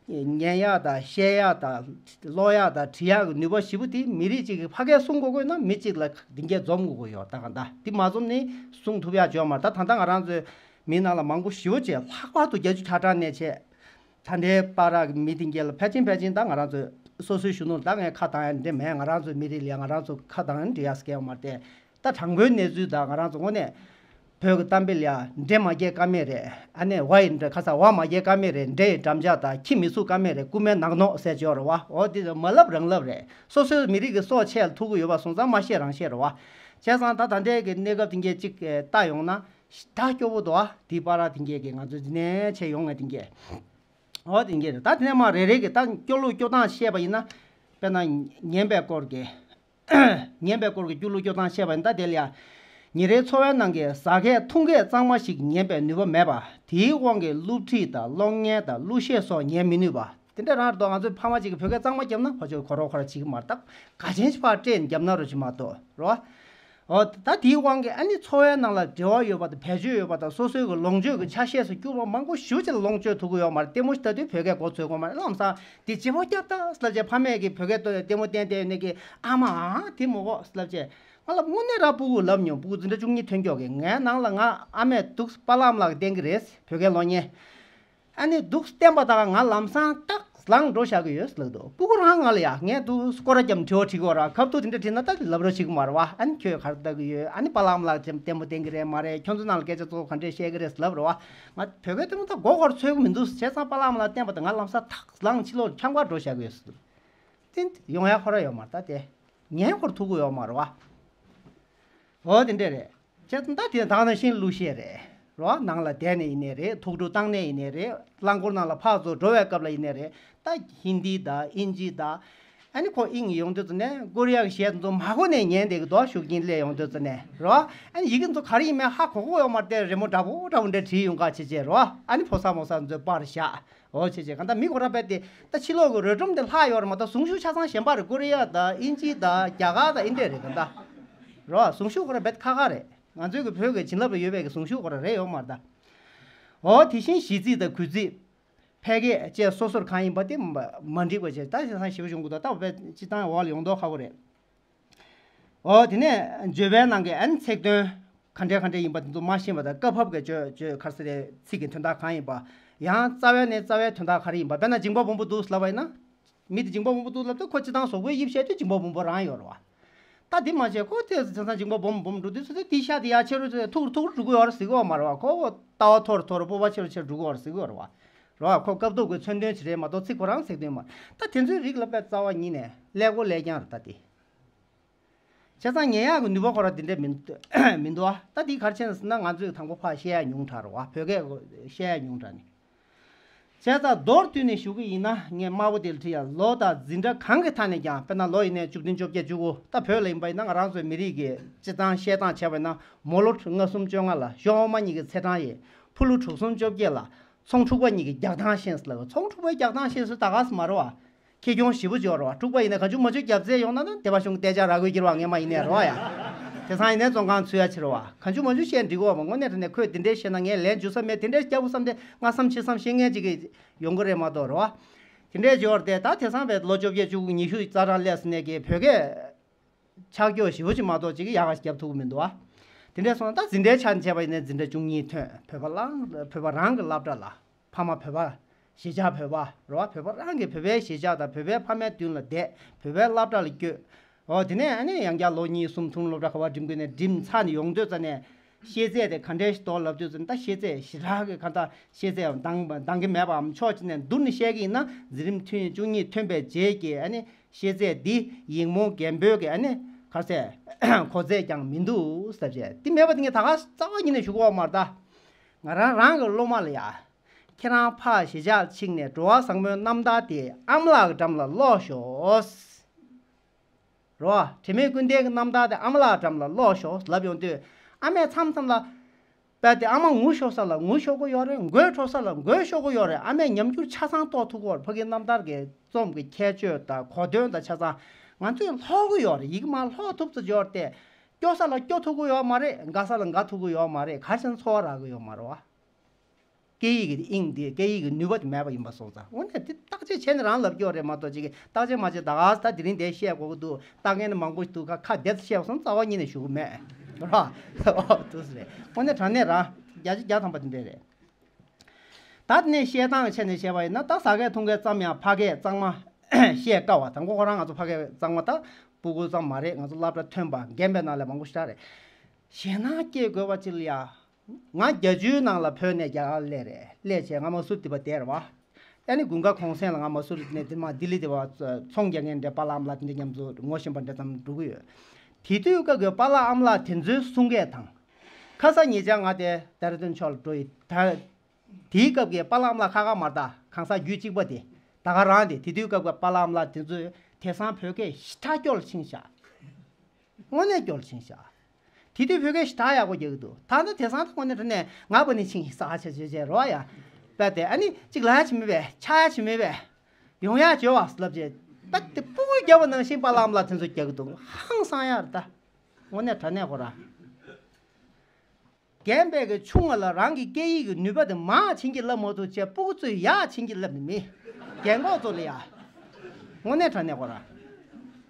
ཉན་ཡག་དང་བཤད་ཡག་དང་ཀློག་ཡག་དང་བྲིས་ཡག་གི་ནུས་པ་བཞི་པོ་དེ་མི་རིགས་གཅིག་གི་ཕ་སྐད་གསུང་དགོས་དགོས་ན་མི་གཅིག་ལ་དེ་འགས་འཛོམས་དགོས་ཀྱི་ཡོད། ད་གང་ལྟར་དེ་མ་འཛོམས་ནས་གསུང་ཐུབ་ཡག་ཅིག་ཡོད་མ་རེད། ད་ད་ལྟ་ང་རང་ཚོའི་མི་ནང་ལ་མང་པོ་ཞེ་པོ་ཅིག་ལྷག་པར་དུ་བརྒྱད་ཅུ་གྱ་གྲངས་ནས་བྱས་ད་ལྟའི་བར་གྱི་མི་དེ་འགས་ལ་ཕལ་ཆེར་ཕལ་ཆེར་ད་ང་རང་ཚོའི་སོ་སོའི་གཞོན་ནུ་ལ་ད་ངས་ཁ་བཏང་ཡག་འདྲ་མེད། ང་རང་ཚོའི་མི་རིགས་ལ་ཡ་ང་རང་ཚོ་ཁ་བཏང་ཡག་འདྲ་ཡ་སྐད་ཡོད་མ་རེད་དེ། ད་དྲང་པོའི་གནས་ཚུལ་དང་ང་རང་ཚོ་དངོས་གནས་བོད་ཀྱི་གཏམ་དཔེ་ལ་ཡ་འདྲེ་མ་རྒྱལ་ཀ་མེད་རེད། ཨ་ནི་ཝ་ཡི་འདྲ་ཁ་ས་ཝ་མ་རྒྱལ་ཀ་མེད་རེད། འདྲེ་ཡི་འགྲམ་ལྕག་དང་ཁྱི་མི་ཚུགས་ཀ་མེད་རེད། རྐུན་མའི་ནག་ནོག་ཟེར་ཅིག་ཡོད་རེད་བ། འོ་དེ་ཚོ་མ་ལབ་རང་ལབ་རེད། སོ་སོའི་མི་རིགས་ཀྱི་སྲོག་ཆད་ལ་ཐུག་གི་ཡོད་པ་སོང་ཙང་མ་བཤད་རང་བཤད་རེད་བ། བྱས་ཙང་ད་ད་ལྟའི་གི་གནས་སྐབས་དེ་འགས་ཅིག་ལྟ་ཡོང་ན་ད་སྐྱོ་པོ་འདུག་ཨ། དེའི་བར་དེ་འགས་གི་ང་ཚོ་འདི་ནས་བྱས་ཡོང་ངས་དེ་འགས། འོ་དེ་འགས་རེད། ད་དེ་ནས་མ་རེ་རེ་གི་ད་སྐྱོ་ལུགས་སྐྱོ་སྟངས་བཤད་པ་ཡིན་ན། དཔེར་ན་ཉན་པའི་སྐོར་གྱི། ཉན་པའི་སྐོར་གྱི་སྐྱོ་གླུ་སྐྱོ་སྟངས་བཤད་པ་ཡིན་ད་དེ་ལ་ཡ། ཉིན་རེའི་འཚོ་བའི་ནང་གི་ཟ་མཁས་འཐུང་མཁས་གཙང་མ་ཞིག་ཉན་པའི་ནུས་པ་མེད་པ། དེའི་དབང་གིས་སློབ་ཁྲིད་དང་གློག་བརྙན་དང་གླུ་གཞས་སོགས་ཉན་མི་ནུས་པ། དེ་འདྲ་རང་རེད་དོ། ང་ཚོའི་ཕ་མ་གཅིག་གིས་བོད་སྐད་གཙང་མ་བརྒྱབ་ན་ཕ་ཆོས་གོ་རོགས་ཁོ་ར་བྱེད་ཀྱི་མ་རེད། ད་ག་ཅན་ཕར་སྤྲད་ནས་བརྒྱབ་ན་རོ་ཅིག་མ་གཏོགས་རོ། འོ་ད་དེའི་དབང་གིས་ཨ་ནི་འཚོ་བའི་ནང་ལ་འབྲེལ་བ་ཡོད་པ་དང་བེད་སྤྱོད་ཡོད་པ་དང་སོ་སོའི་གི་ལོངས་སྤྱོད་ཀྱི་ཆ་ཤས་སུ་གྱུར་པ་མང་པོ་ཞེ་པོ་ཅིག་ལ་ལོངས་སྤྱོད་ཐུབ་ཀྱི་ཡོད་མ་རེད། ལྟད་མོ་ཞིག་ལྟ་དུས་བོད་སྐད་མགོ་ཚོས་དགོས་མ་རེད། ལམ་སང་དེ་བརྗེ་པོ་བརྒྱབ་ད་ཟེར་ལབ་བྱས་ཕ་མས་ཀྱི་བོད་སྐད་ལྟོས་ལྟད་མོ་བསྟན་བསྡད་ཡོད་ནས་ཀྱི་ཨ་མ་ཨ་དེ་མོ་གོ་ཟེར་ལབ་བྱས་ང་ལ་དངོས་གནས་ར་སྤུ་གུ་ལབ་མྱོང་། སྤུ་གུ་འཛིན་གྲྭ་བཅུ་གཉིས་ཐོན་མགྱོགས་ཀྱི་ངའི་ནང་ལ་ང་ཨ་མས་འདུག་པ་ལགས་ཨ་མ་ལགས་བསྟན་གྱི་རེད་བོད་སྐད་གློག་བརྙན། ཨ་ནི་འདུག་བསྟན་པ་དག་ང་ལམ་སང་ཏག་ལངས་འགྲོ་བཞག་གི་ཡོད་ལབ་འདུག་སྤུ་གུ་རང་ང་ལ་ཡ་ངས་འདུག་སྐོར་ར་རྒྱབ་དྲི་བ་དྲི་གི་ཡོད་ར། ཁབ་ཏུ་དེ་འདྲ་དྲིས་ན་ད་ལབ་རོགས་བྱེད་ཀྱི་མ་རེད་བ། ཨ་ནི་ཁྱོད་ག་རེ་ལྟ་གི་ཡོད། ཨ་ནི་པ་ལགས་ཨ་མ་ལགས་ལྟད་མོ་བསྟན་གི་རེད་མ་རེད། ཁྱོད་ཚོ་ནང་ལ་སྐད་ཆ་གཙོ་བོ་ག་འདྲས་བཤད་གི་རེད་ལབ་རེད་བ། ང་བོད་སྐད་དེ་མོ་ད་མགོ་སྐོར་ཚོད་གི་མི་འདུག་བྱས་ཙང་པ་ལགས་ཨ་མ་ལགས་བསྟན་པ་དག་ང་ལམ་སང་ཏག་ལངས་ཕྱི་ལོགས་འཁྱམ་ག་འགྲོ་བཞག་གི་ཡོད་ལབ་འདུག་དེ་ཡོང་ཡ་ཁོ་ར་ཡོད་མ་རེད། ད་དེ་ཉན་ཁོར་ཐུག་གི་ཡོད་མ་རེད་བ། འོ་དེ་འདྲས་རེད། བྱས་ཙང་ད་དེ་དག་ནང་བཞིན་གླུ་གཞས་རེད། རོ་ནང་ལ་བསྡད་ནས་ཡིན་ནའི་རེད། ཐུགས་སྤྲོ་བཏང་ནས་ཡིན་ནའི་རེད། རླངས་འཁོར་ནང་ལ་ཕར་ཚུར་འགྲོ་བའི་སྐབས་ལ་ཡིན་ནའི་རེད། ད་ཧིན་དི་དང་ཨིན་ཇི་དང་། ཨ་ནི་ཁོ་དབྱིངས་ཡོང་དུས་ཙམ་ནས་ཀོ་རི་ཡ་གི་གཞས་དེ་ཚོ་མ་གོ་ནས་ཉན་བསྡད་ཀྱི་འདུག་ཤུགས་རྐྱེན་སླེབས་ཡོང་དུས་ཙམ་ནས་རོ། ཨ་ནི་ཡི་གེ་ཚོ་ག་རེ་ཡིན་མིན་ཧ་གོ་གོ་ཡོད་མ་རེད་དེ། རི་མོ་འདྲ་པོ་འདྲ་པོ་འདྲ་བྲིས་ཡོང་ག་བྱེད་བྱེད་རོ། ཨ་ནི་ཕོ་གསར་མོ་གསར་ཚོས་པར་བཞག་འོ་བྱེད་བྱེད་གང་ལྟར་མི་ཁོ་རང་རྦད་དེ་ད་ཕྱི་ལོགས་ཀྱི་རོལ་སྒྲོམ་དེ་ལྷག་ཡོད་རེད་མ་གཏོགས་གཟུངས་གཞུག་ཆ་ཚང་གཞན་པ་རེད། ཀོ་རི་ཡ་དང་ཨིན་ཇི་དང་རྒྱ་གར་དང་ཨིན་འདྲས་རེད་གང་ལྟར། རོ་གཟུངས་གཞུག་ཁོ་རང་རྦད་དེ་ཁག་ཁག་རེད། ང་ཚོའི་གི་བོད་ཀྱི་བྱིན་རླབས་ལ་ཡོད་པའི་གི་གཟུངས་གཞུག་ཁོ་རང་རེད་ཡོད་མ་རེད་ད། འོ་དེ་བཞིན་གཞས་ཚིག་དང་གུས་ཚིག་ཕལ་སྐད་བཅས་སོ་སོར་གང་ཡིན་པ་དེ་མ་མ་འགྲིག་པ་བྱས་ད་བྱས་ཙང་ཞེ་པོ་བྱུང་གི་འདུག་ད་བས་སྤྱི་བཏང་འོག་ལ་ཡོང་མདོག་ཁ་པོ་རེད། འོ་དེ་ནས་བརྗོད་པའི་ནང་གི་ཨན་ཚིག་དོན་ག་འདྲས་ག་འདྲས་ཡིན་པ་དེ་ཚོ་མ་ཤེས་པ་དང་སྐབས་བབ་ཀྱི་བརྗོད་བརྗོད་ག་རེ་ཟེར་རེད། ཚིག་གི་དོན་དག་གང་ཡིན་པ། ཡང་རྩ་བའི་ནས་རྩ་བའི་དོན་དག་ག་རེ་ཡིན་པ། དཔེར་ན་འཇིང་པ་སྦོམ་པོ་འདུག་ལབ་པ་ཡིན་ན། མི་དེ་འཇིང་པ་སྦོམ་པོ་འདུག་ལབ་དུས་ཁོ་སྤྱི་བཏང་གཟུགས་པོའི་དབྱིབས་བཤད་དུས་འཇིང་པ་སྦོམ་པོ་རང་ཡོད་རེད་བ། ད་འདི་མ་བྱས་ཁོ་དེ་དེང་སང་འཇིགས་པ་སྦོམ་སྦོམ་འགྲོ་དུས་ཚོད་དེ་དེའི་ཤ་དེ་ཡར་ཆེ་རུ་ཆེ་རུ་ཐུག་རུ་ཐུག་རུ་འགྲོ་གི་ཡོད་རེད་ཟེར་གི་ཡོད་མ་རེད་བ། ཁོ་ལྟ་བ་མཐོ་རུ་མཐོ་རུ་སྤོབས་པ་ཆེ་རུ་ཆེ་རུ་འགྲོ་གི་ཡོད་རེད་ཟེར་གི་ཡོད་རེད་བ། རེད་བ། ཁོ་སྐབས་ཐོག་གི་མཚོན་དོན་ཅིག་རེད་མ་གཏོགས་ཚིག་ཁོ་རང་ཟེར་དོན་མ་རེད། ད་དེ་ཚོའི་རིགས་ལ་དཔེ་རྩ་བ་ཉིད་ནས་ཀླད་ཀོར་ཀླད་རྐྱང་རེད་ད་དེ། བྱས་ཙང་ཉན་ཡག་གི་ནུས་པ་ཁོ་རང་དེ་འདྲ་མི་མི་འདུག་ཨ། ད་དེ་ག་རེ་བྱས་ནས་ཟེར་ན་ང་ཚོས་དང་པོ་ཕར་བཤད་ཡག་ཉུང་དྲགས་རེད་བ། བོད་སྐད་བཤད་ཡག་ཉུང་དྲགས་ནས། བྱས་ཙང་མདོར་བསྡུས་ནས་ཞུ་གི་ཡིན་ན་ངས་དམར་པོ་དེ་ལ་བྲིས་ཡ། ལོ་དང་འཛིན་གྲྭ་གང་གི་ཐད་ནས་ཀྱང་། དཔེར་ན་ལོ་ཡིན་ནའི་བཅུ་བདུན་བཅོ་བརྒྱད་བཅུ་དགུ། ད་བོད་ལ་ཡིན་པ་ཡིན་ན་ང་རང་ཚོའི་མི་རིགས་ཀྱི་སྤྱི་བཏང་བཤད་སྟངས་བྱས་པ་ཡིན་ན། མོ་ལོ་ལྔ་གསུམ་བཅོ་ལྔ་ལ་ཞོ་འོ་མ་གཉིས་ཀྱི་ཚེས་གྲངས་ཡིན། ཕུ་ལུ་དྲུག་གསུམ་བཅོ་བརྒྱད་ལ་ཚོང་འཁྲུག་པ་གཉིས་ཀྱི་རྒྱག་སྟངས་ཤེས་ཟེར་ལ། ཚོང་འཁྲུག་པའི་རྒྱག་སྟངས་ཤེས་ཟེར་ད་ག་ས་མ་རེད་བ། ཁེ་གྱོང་ཞེ་པོ་འབྱོར་བ། འཁྲུག་པ་ཡིན་ན་གང་བྱུང་མང་བྱུང་རྒྱབ་རྩེས་ཡོང་ན་ན་སྡེ་པ་གཞུང་གི་སྟེང་ལྕག་ར་གོས་ཁྱེར་བ་ངས་མ་ཡིན་ནས་རེད་བ་ཡ། དེང་སང་ཡིན་ནའི་བཙོན་ཁང་ཚུད་ཡ་ཕྱིར་བ། གང་བྱུང་མང་བྱུང་བཤད་འགྲིག་གི་ཡོད་མ། དངོས་གནས་དྲང་གནས་ཁོས་དེ་འདྲས་བཤད་ན་ངས་ལན་འཇུ་ས་མེད། དེ་འདྲས་རྒྱབ་དགོས་བསམ་སྟེ་སྔ་བསམ་ཕྱི་བསམ་བཤད་མཁན་ཅིག་གི་ཡོང་གི་རེད་མ་གཏོགས་རེད་བ། དེ་འདྲས་འབྱོར་ཏེ་ད་དེང་སང་བའི་ལོ་བཅོ་བརྒྱད་བཅུ་དགུ་ཉི་ཤུ་རྩ་གྲངས་སླེབས་ཟིན་ནས་ཀྱི་བོད་སྐད་ཆག་སྐྱོ་ཞེ་པོ་ཅིག་མ་གཏོགས་ཅིག་ཡག་ག་ཞིག་རྒྱབ་ཐུབ་ཀྱི་མི་འདུག་བ། དེ་འདྲས་སོང་ན་ད་འཛིན་གྲྭའི་ཆ་ནས་བྱས་པ་ཡིན་ནའི་འཛིན་གྲྭ་བཅུ་གཉིས་ཐོན། བོད་པ་རང་བོད་པ་རང་གི་སློབ་གྲྭ་ལ། ཕ་མ་བོད་པ། གཞིས་ཆགས་བོད་པ་རེད་བ། བོད་པ་རང་གིས་བོད་པའི་གཞིས་ཆགས་དང་བོད་པའི་ཕ་མའི་མདུན་ལ་བསྡད། བོད་པའི་སློབ་གྲྭ་ལ་བསྐྱོད། འོ་དེ་ནས་ཨ་ནི་ཡང་བསྐྱར་ལོ་གཉིས་གསུམ་ཐུང་སློབ་གྲྭ་ག་པར་འགྲིམ་དགོས་ནས་འགྲིམ་ཚར་ནས་ཡོང་དུས་ཙ་ནས་ཤེས་ཚད་དེ་ག་འདྲས་ཤིག་འདུག་ལབ་དུས་ཙ་ནས་ད་ཤེས་ཚད་ཞེ་དྲག་གི་གང་ལྟར་ཤེས་ཚད་འདང་འདང་གི་མེད་པའམ་ཕྱོགས་གཅིག་ནས་བསྡུར་ནས་བཤད་ཀྱི་ཡིན་ན། འཛིན་རིམ་ཐོན་བཅུ་གཉིས་ཐོན་པའི་རྗེས་ཀྱི་ཨ་ནི་ཤེས་ཚད་འདི་ཡིག་རྨོངས་རྒན་པོའི་གི་ཨ་ནི་ག་རེ་ཟེར་གོ་ཚད་ཀྱང་མི་འདུག་ཟེར་བྱས། འདི་མེད་པ་དེ་ངས་ད་ག་རྩ་བ་ཉིད་ནས་ཞུ་གི་ཡོད་མ་རེད་ད། ང་རང་རང་གི་སློབ་མ་ལ་ཡ། ཁྱེད་རང་ཕར་གཞིས་ཆགས་ཕྱིན་ནས་འགྲོ་བ་བཟང་མོའི་རྣམ་ཐར་དེ་ཨ་མ་ལགས་ཀྱི་འགྲམ་ལ་ཀློག་ཤོག་རོ། དྲི་མེད་ཀུན་ལྡན་གྱི་རྣམ་ཐར་དེ་ཨ་མ་ལགས་འགྲམ་ལ་ཀློག་ཤོག་ལབ་ཡོང་དུས། ཨ་མས་མཚམས་མཚམས་ལ། རྦད་དེ་ཨ་མ་ངུ་ཤོར་ས་ལ་ངུ་ཤོར་གི་ཡོད་རེད། མགོ་འཁྲོག་ས་ལ་མགོ་འཁྲོག་གི་ཡོད་རེད། ཨ་མས་ཉམས་འགྱུར་ཆ་ཚང་རྟོགས་ཐུབ་ཀྱི་ཡོད་རེད། ཕ་གིའི་རྣམ་ཐར་གྱི་རྩོམ་གྱི་ཁྱད་ཆོས་དང་གོ་དོན་དང་ཆ་ཚང་ང་ཚོས་ཀློག་གི་ཡོད་རེད། ཡི་གེ་མར་ཀློག་ཐུབ་ཙམ་ཡོད་རེད་དེ། སྐྱོ་ས་ལ་སྐྱོ་ཐུབ་ཀྱི་ཡོད་མ་རེད། དགའ་ས་ལ་དགའ་ཐུབ་ཀྱི་ཡོད་མ་རེད། ག་རེ་བྱས་ན་ཚོར་བ་རག་གི་ཡོད་མ་རེད་བ། སྐད་ཡིག་གི་དབྱིངས་དེ་སྐད་ཡིག་གི་ནུས་པ་དེ་མེད་པ་ཡིན་པ་སོང་ཙང་། དངོས་གནས་དེ་བརྟག་དཔྱད་བྱས་ནས་རང་ལབ་ཀྱི་ཡོད་རེད་མ་གཏོགས། ཅིག་གིས་བརྟག་དཔྱད་མ་བྱས་ད་ག་ས་ད་དེ་རིང་དེ་བཤད་དགོས་ཀྱི་འདུག་ལྟ་མཁན་མང་པོ་ཞིག་འདུག་ཁ་ཁ་བདེ་ཙམ་བཤད་པ་སོང་རྩ་བ་ཉིད་ནས་ཞུ་གི་མེད་ར། འོ་དུ་ཟེར་རེད། དངོས་གནས་དྲང་གནས་རང་བརྒྱ་ཆ་བརྒྱ་ཐམ་པ་དེ་འདྲས་རེད། ད་དེ་ནས་བཤད་སྟངས་ཆ་ནས་བཤད་པ་ཡིན་ན། ད་ཟ་མཁན་འཐུང་མཁན་ཙམ་ཡང་ཕ་སྐད་གཙང་མ་བཤད་དཀའ་བ། དང་པོ་ཁོ་རང་ང་ཚོ་ཕ་སྐད་གཙང་མ་ད་སྤུ་གུ་ཙམ་མ་རེད། ང་ཚོ་སློབ་གྲྭ་ཐོན་པ་རྒན་པའི་ནང་ལ་མང་པོ་ཞིག་རེད། ཞེད་སྣང་སྐྱེ་དགོས་པ་ཅིག་ལ་ཡ། ང་བརྒྱད་ཅུའི་ནང་ལ་བོད་ནས་རྒྱ་གར་སླེབས་རེད། སླེབས་བྱས་ང་མ་སུར་འདི་པ་བསྡད་རེད་བ། ཨ་ནི་དགུན་ཁ་གུང་སེང་ལ་ང་མ་སུར་ནས་འདི་མ་ལྡི་ལི་འདི་པ་ཚོང་རྒྱག་མཁན་འདྲ་པཱ་ལགས་ཨ་མ་ལགས་འདི་འདྲ་མཉམ་དུ་ངོ་ཤེས་པ་འདྲ་ཙམ་འགྲོ་གི་ཡོད། དེ་དུས་སྐབས་ཀྱི་པཱ་ལགས་ཨ་མ་ལགས་དེ་ཚོའི་གསུང་སྐད་དང་། ཁ་སང་ཉེ་ཆར་ང་དེ་ལྡེ་ར་ལྡུན་ཕྱོགས་ལ་འགྲོ་ཡི་ད། དེའི་སྐབས་ཀྱི་པཱ་ལགས་ཨ་མ་ལགས་ཁ་ཁ་མ་རེད་ད། གང་ཟག་རྒྱུད་གཅིག་པ་དེ། ད་ག་རང་དེ། དེ་དུས་སྐབས་ཀྱི་པཱ་ལགས་ཨ་མ་ལགས་དེ་ཚོས་དེང་སང་བོད་སྐད་ཞེ་དྲག་སྐྱོ་ལ་ཕྱིན་ཤག་དངོས་གནས་སྐྱོ་ལ་ཕྱིན་ཤག་དེ་དུས་བོད་སྐད་ཞེ་དྲག་ཡག་པོ་རྒྱག་གི་འདུག་ད་ལྟ་དེང་སང་ད་དངོས་གནས་དྲང་གནས་ང་པ་ནི་ཕྱིན་ས་ཆ་ཆ་ཆ་རོ་ཡ། རྦད་དེ་ཨ་ནི་གཅིག་ལབ་ཡ་ཅིག་མེད་པས། ཆགས་ཡ་ཅིག་མེད་པས། ཡོང་ཡ་བྱོས་པ་ལབ་བྱས། རྦད་དེ་སྤུ་གུ་རྒྱབ་པ་ནང་བཞིན་པཱ་ལགས་ཨ་མ་ལགས་དེ་ཚོ་རྒྱག་གི་འདུག་ཧང་སང་ཡ་རེད་ད། དངོས་གནས་དྲང་གནས་ཁོ་ར། རྒན་པའི་གི་ཆུང་བ་ལ་རང་གི་སྐད་ཡིག་གི་ནུས་པ་དེ་མར་ཕྱིན་གྱི་བསླབ་མ་ཐུབ་བྱས། སྤུ་གུ་ཚོས་ཡར་ཕྱིན་གྱི་བསླབ་ནི་མེད། རྒན་གོག་ཚོ་ལ་ཡ། དངོས་གནས་དྲང་གནས་ཁོ་ར།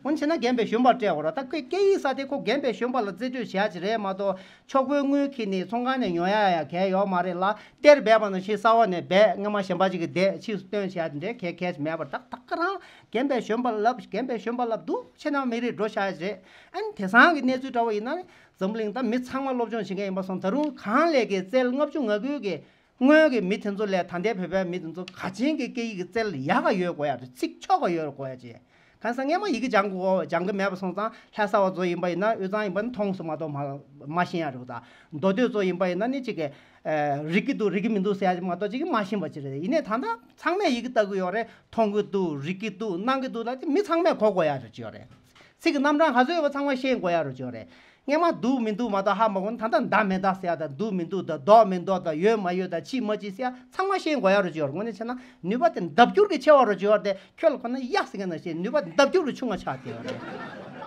འོན་ཆེ་ན་རྒན་པའི་གཞོན་པར་སྤྲད་དགོས་ར། ད་ཁོའི་སྐད་ཡིག་ས་དེ་ཁོ་རྒན་པའི་གཞོན་པ་ལ་རྩིས་སྤྲོད་བྱེད་ཡ་ཅིག་རེད་མ་གཏོགས། ཕྱུག་པོའི་དངུལ་ཁྱེར་ནས་ཚོང་ཁང་ནས་ཉོ་ཡ་ཡ་གལ་ཡོད་མ་རེད་ལ། གཏེར་སྦས་པ་ནང་བཞིན་ས་འོག་ནས་སྦས། སྔ་མ་གཞན་པ་ཅིག་གིས་བསྡད། ཕྱིས་སུ་བཏོན་བྱེད་ཡ་དེ་འདྲའི་གལ་གལ་ཞིག་མེད་པར། ད་ད་ག་རང་རྒན་པའི་གཞོན་པ་ལབ། རྒན་པའི་གཞོན་པ་ལབ་འདུག་ཆེ་ན་མི་རིགས་འགྲོ་བཞག་ཡ་ཅིག་རེད། ཨ་ནི་དེང་སང་གི་གནས་ཚུལ་འདྲ་བོ་ཡིན་ན། འཛམ་བུ་གླིང་ད་མི་ཚང་མ་སློབ་སྦྱོང་བྱེད་མཁན་ཡིན་པ་སོང་། ད་རུང་གང་ལས་ཀའི་རྩལ་ལྔ་བཅུ་ང་དགུའི་གི་སྔོན་གྱི་མི་དེ་ཚོ་ལས་ད་ལྟའི་བོད་པའི་མི་དེ་ཚོ་ག་ཅན་གྱི་སྐད་ཡིག་གི་རྩལ་ཡག་ག་ཡོད་དགོས་ཡ་རེད། ཚིག་ཆོག་ག་ཡོད་དགོས་ཡ་ཅིག་གང་ཟག་སྔས་མ་ཡི་གེ་སྦྱང་དགོས། སྦྱང་གི་མེད་པ་སོང་ཙང་། ལྷ་ས་བ་ཚོ་ཡིན་པ་ཡིན་ན། དབུས་གཙང་ཡིན་པ་ཡིན་ན་མཐོང་སོང་མ་གཏོགས་མ་མ་ཤེས་ཡ་རེད་ད། མདོ་སྟོད་ཚོ་ཡིན་པ་ཡིན་ན་ནི་ཅིག་གི་རིག་གི་འདུག་རིག་གི་མི་འདུག་ཟེར་ཡ་ཅིག་མ་གཏོགས་ཅིག་གི་མ་ཤེས་པ་ཅིག་རེད། ཡིན་ནའི་ད་ལྟ་ཚང་མས་ཡི་གེ་ལྟ་གི་ཡོད་རེད། མཐོང་གི་འདུག་རིག་གི་འདུག་གནང་གི་འདུག་ལ། དེ་མི་ཚང་མས་གོ་དགོས་ཡ་རེད་ཅིག་ཡོད་རེད། ཚིག་གི་རྣམ་གྲངས་ག་ཚོད་ཡོད་པ་ཚང་མ་ཤེས་དགོས་ཡ་རེད་ཅིག་ཡོད་རེད། སྔས་མ་འདུག་མི་འདུག་མ་གཏོགས་ཧ་མ་གོ་ན། ད་ལྟ་མདའ་མེ་མདའ་ཟེར་ཡ་དང་། འདུག་མི་འདུག་དང་། འདུག་མི་འདུག་དང་། ཡོད་མ་ཡོད་དང་། ཕྱིས་མ་ཕྱིས་ཟེར་ཡ་ཚང་མ་ཤེས་དགོས་ཡ་རུ་ཅིག་ཡོད་རེད། དངོས་གནས་བྱས་ན་ནུས་པ་དེ་ལྡབ་འགྱུར་གྱིས་ཆེ་བ་རུ་ཅིག་ཡོད་རེད་དེ། ཁྱོད་ལ་ཁོ་ན་གཡག་ཟེར་མཁན་ནང་བཞིན་ནུས་པ་ལྡབ་འགྱུར་གྱིས་ཆུང་བ་ཆགས་བསྡད་ཡོད་རེད།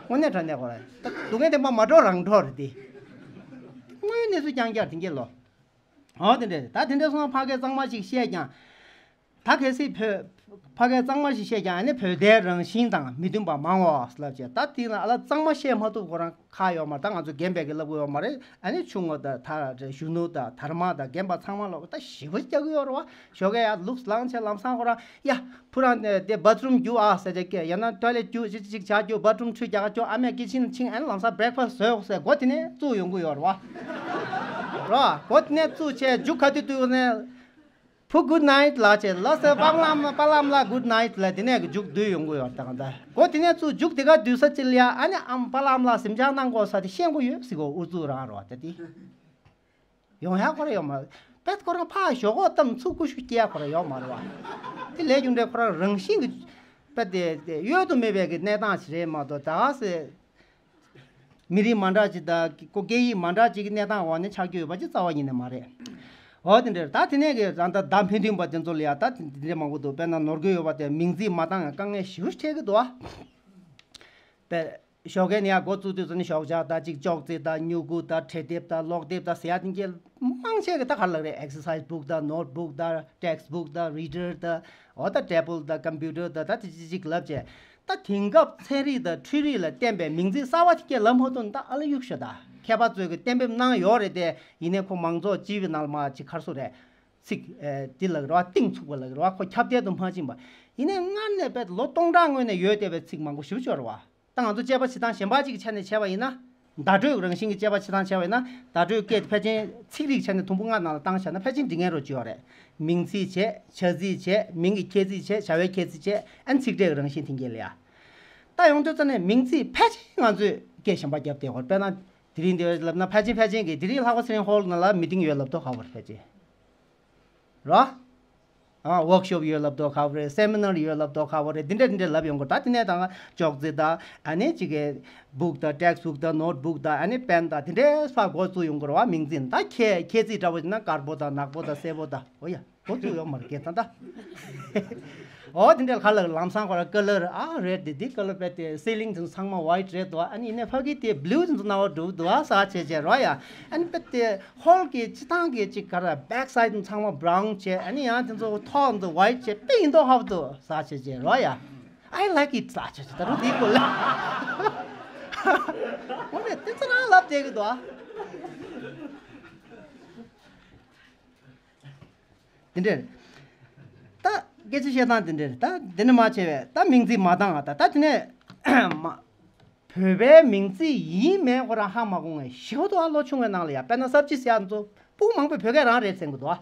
དངོས་གནས་དྲང་གནས་ཁོ་རེད། ད་སྡུག་བསྔལ་དེ་མ་མ་འགྲོ་རང་འགྲོ་རེད་དེ། དངོས་ཡོད་གནས་ཚུལ་རྐྱང་རྐྱང་དེ་འགྱེལ་ལོ། འོ་དེ་འདྲས། ད་དེ་འདྲས་སོང་ན་ཕ་སྐད་གཙང་མ་ཞིག་བཤད་ཀྱང་། ད་གལ་སྲིད་བོད་ ཕ་གིར་གཙང་མ་ཞིག་བཤད་ཀྱང་ཨ་ནི་བོད་དོན་རང་བཞིན་དང་མི་མཐུན་པ་མང་བ་ལབ་བྱས། ད་དེ་ན་ཨ་ལ་གཙང་མ་བཤད་མ་ཐུབ་ཁོ་རང་ཁག་ཡོད་མ་རེད། ད་ང་ཚོ་རྒན་པས་ཀྱི་ལབ་དགོས་ཡོད་མ་རེད། ཨ་ནི་ཆུང་ངུ་དང་ད་གཞོན་ནུ་དང་དར་མ་དང་རྒན་པ་ཚང་མ་ལོག་ད་ཞེ་པོ་རྒྱག་གི་ཡོད་རེད་བ། ཞོགས་ཀས་ཡར་ལུགས་ལངས་བྱས་ལམ་སང་ཁོ་རང་ཡ། ཕུ་རང་དེ་བཱཐ་རུམ་རྒྱུག་ཨ་ཟེར་བྱས་ཀྱི་ཡང་ན་ཊོའི་ལེཊ་རྒྱུག་ཅིག་ཅིག་བྱ་རྒྱུ་བཱཐ་རུམ་ཁྲུས་རྒྱག་ཅོ་ཨ་མས་ཀི་ཆིན་ཕྱིན་ཨ་ནི་ལམ་སང་བྷི་རེག་ཕ་སི་ཊི་བཟོས་ཟེར་སྒོ་དེ་ནས་བཙུགས་ཡོང་གི་ཡོད་རེད་བ། རོ། སྒོ་དེ་ནས་བཙུགས་བྱས་རྒྱུག་ག་དུས་དུས་ནས། ཕུ་གུཌ་ནའིཊ་ལབ་བྱས་ལ་སེ་པ་ལམ་པ་ལམ་ལ་གུཌ་ནའིཊ་ལབ་དེ་ནས་ཀྱི་མཇུག་བསྡུས་ཡོང་གི་ཡོད་ད་ག་ད། སྒོ་དེ་ནས་ཚུར་མཇུག་དེ་ག་བསྡུས་ས་ཅི་ལ་ཡ་ཨ་ནི་ཨམ་པ་ལམ་ལ་གཟིམ་འཇག་གནང་དགོས་ས་དེ་ཤེས་དགོས་ཡོད་ཟེར་གོ་ཨུ་ཚུགས་རང་རོ་ད་དེ། ཡོང་ཡ་ཁོ་ར་ཡོད་མ་རེད། པད་ཁོ་རང་ཕ་ཞོག་གོ་གཏམ་ཚུགས་ཀུ་ཤུ་སྐྱེ་ཡ་ཁོ་ར་ཡོད་མ་རེད་བ། དེ་ལས་རྒྱུ་འབྲས་ཁོ་རང་རང་བཞིན་གྱི་པད་དེ་དེ་གཡོལ་དུ་མེད་པའི་གི་གནས་སྟངས་ཤིག་རེད་མ་གཏོགས་ད་ག་སེ། མི་རིགས་མ་འདྲ་ཅིག་དང་ཀོ་སྐད་ཡིག་མ་འདྲ་ཅིག་གི་གནས་སྟངས་འོག་ནས་ཆགས་ཀྱི་ཡོད་པ་ཅིག་རྩ་བ་ཉིད་ནས་མ་རེད། འོ་དེ་འདྲ་ད་དེ་ནས་གི་རང་ད་བརྡ་འཕྲིན་མཐུན་པ་དེ་ཚོ་ལ་ཡ་ད་དེ་འདྲ་མང་པོ་འདུག་དཔེར་ན་ནོར་འཁྲུལ་ཡོད་པ་དེ་མིང་ཚིག་མ་འདང་ཡང་དཀའ་ངལ་ཞེ་པོ་འཕྲད་ཀྱི་འདུག་ཨ། དཔེ་ཞོགས་ཀས་ནས་ཡ་འགོ་བཙུགས་དུས་ཙམ་ནས་ཞོགས་ཇ་ད་ཅིག་ཅོག་ཙེ་ད་སྨྱུ་གུ་ད་ཁྲིད་དེབ་ད་ཀློག་དེབ་ད་ཟེར་ཡ་དེ་འགྱེལ་མང་ཆེ་གི་ད་ག་རེ་ལབ་རེད། ཨེག་སར་སའི་སི་བུག་ད་ནོཊ་བུག་ད་ཊེག་སི་བུག་ད་རི་ཌར་ད་འོ་ད་ཊེ་བལ་ད་ཀམ་པུ་ཊར་ད་ད་དེ་ཅིག་ཅིག་ལབ་བྱས། ད་དེང་སྐབས་ཚན་རིག་དང་འཕྲུལ་རིག་ལ་བརྟེན་པའི་མིང་ཚིག་གསར་བ་དེ་སྐད་ལབ་མ་ཐུབ་ན་ད་ཨ་ལ་གཡུག་ཤོག་ད་མཁས་པ་ཚོས་ཀྱི་གཏན་འབེབས་གནང་ཡོད་རེད་དེ། ཡིན་ནའི་ཁོ་མང་ཚོགས་སྤྱི་པའི་ནང་ལ་མ་ཅིག་ག་རེ་ཟེར་རེད། ཚིག་ཨེ་འདི་ལ་རེད་བ་གཏིང་ཚུགས་པ་ལ་རེད་བ་ཁོ་ཁྱབ་གདལ་དུ་མ་ཕྱིན་པ། ཡིན་ནའི་སྔར་ནས་བས་ལོ་སྟོང་ཕྲག་སྔོན་ནས་ཡོད་བསྡད་པའི་ཚིག་མང་པོ་ཞེ་པོ་ཅིག་ཡོད་རེད་བ། ད་ང་ཚོ་དཔྱད་པ་བྱེད་སྟངས་གཞན་པ་ཅིག་གི་ཆ་ནས་བྱས་པ་ཡིན་ན། བརྡ་སྤྲོད་རང་བཞིན་གྱི་དཔྱད་པ་བྱེད་སྟངས་བྱས་པ་ཡིན་ན་བརྡ་སྤྲོད་སྐད་ཕལ་ཆེར་ཚིག་རིགས་ཆ་ནས་དུམ་བུ་ལྔ་ནང་ལ་བཏང་བཞག་ན་ཕལ་ཆེར་འགྲིག་མཁན་རོ་ཅིག་ཡོད་རེད། མིང་ཚིག་བྱས། བྱ་ཚིག་བྱས། མིང་གི་ཁྱད་ཚིག་བྱས། བྱ་བའི་ཁྱད་ཚིག་བྱས། ཨན་ཚིག་ཕྲད་ཀྱི་རང་བཞིན་དེ་འགལ་ཡ། ད་ཡོང་དུས་ཙ་ནས་མིང་ཚིག་ཕལ་ཆེར་ང་ཚོས་སྐད་གཞན་པ་བརྒྱབ་བསྡད་ཡོད་རེད། དཔེར་ན་དེ་རིང་འདི་ལབ་ན་ཕལ་ཆེར་ཕལ་ཆེར་གྱིས་དེ་རིང་ལྷག་པ་ཚེ་རིང་ཧོལ་ནང་ལ་མི་ཊིང་ཡོད་ལབ་མདོག་ཁ་པོ་རེད་ཕལ་ཆེར། རོ། ཨ་ཝོག་ཤོབ་ཡོད་ལབ་མདོག་ཁ་པོ་རེད། སེ་མི་ནར་ཡོད་ལབ་མདོག་ཁ་པོ་རེད། འདི་འདྲ་འདི་འདྲ་ལབ་ཡོང་གི་རེད། ད་དེ་ནས་ད་ཅོག་ཙེ་ད་ཨ་ནི་ཅིག་གི་བུག་ད་ཊེག་སི་བུག་ད་ནོཊ་བུག་ད་ཨ་ནི་པེན་ད་དེ་འདྲའི་ས་འགོ་བཙུགས་ཡོང་གི་རེད་བ། མིང་ཚིག་ད་ཁྱད་ཁྱད་ཚིག་འདྲ་བོ་ཡིན་ན་དཀར་པོ་ད་ནག་པོ་ད་སེར་པོ་ད་འོ་ཡ་འགོ་བཙུགས་ཡོང་མ་རེད་སྐད་ད་ད། འོ་དེ་འདྲའི་ཁ་ལག་ལམ་སང་ཁོ་ར་ཀ་ལར་ཨ་རེད་དེ་དེ་ཀ་ལར་པེ་དེ་སི་ལིང་དེ་ཚོ་ཚང་མ་ཝའིཊ་རེད་དོ། ཨ་ནི་ཡིན་ནའི་ཕ་གི་དེ་བླུ་དེ་ཚོ་ནང་བ་འགྲོ་གི་འདུག་ཨ་ས་བྱས་བྱས་རོ་ཡ། ཨ་ནི་པེ་དེ་ཧོལ་གྱི་སྤྱི་བཏང་གི་ཅིག་ག་ར་བེག་སའིཌ་ཚང་མ་བྷ་རའུན་བྱས། ཨ་ནི་ཡང་དེ་ཚོ་ཐོག་འདི་ཝའིཊ་བྱས་པེ་ཡིན་མདོག་ཧ་བ་འདུག་ས་བྱས་བྱས་རོ་ཡ། I like it ས་བྱས་བྱས་ད་རུང་དེའི་སྐོར་ལ་འོ་རེད་དེ་ཚོ་རང་ལབ་བསྡད་གི་འདུག་ཨ། དེ་འདྲ་རེད། ད་སྐད་ཆ་བཤད་སྟངས་དེ་འདྲ་རེད། ད་དེ་ནས་མ་བྱས་པས་ད་མིང་ཚིག་མ་འདང་ང་ད་ད་དེ་ནས་མ། བོད་པའི་མིང་ཚིག་ཡིན་མིན་ཁོ་རང་ཧ་མ་གོ་མཁན་ཞེ་པོ་འདུག་ཨ། ལོ་ཆུང་བའི་ནང་ལ་ཡ་དཔེར་ན་སབ་ཇི་ཟེར་ཡ་ཚོ་སྤུ་གུ་མང་པོས་བོད་སྐད་རང་རེད་ཟེར་གི་འདུག་ཨ།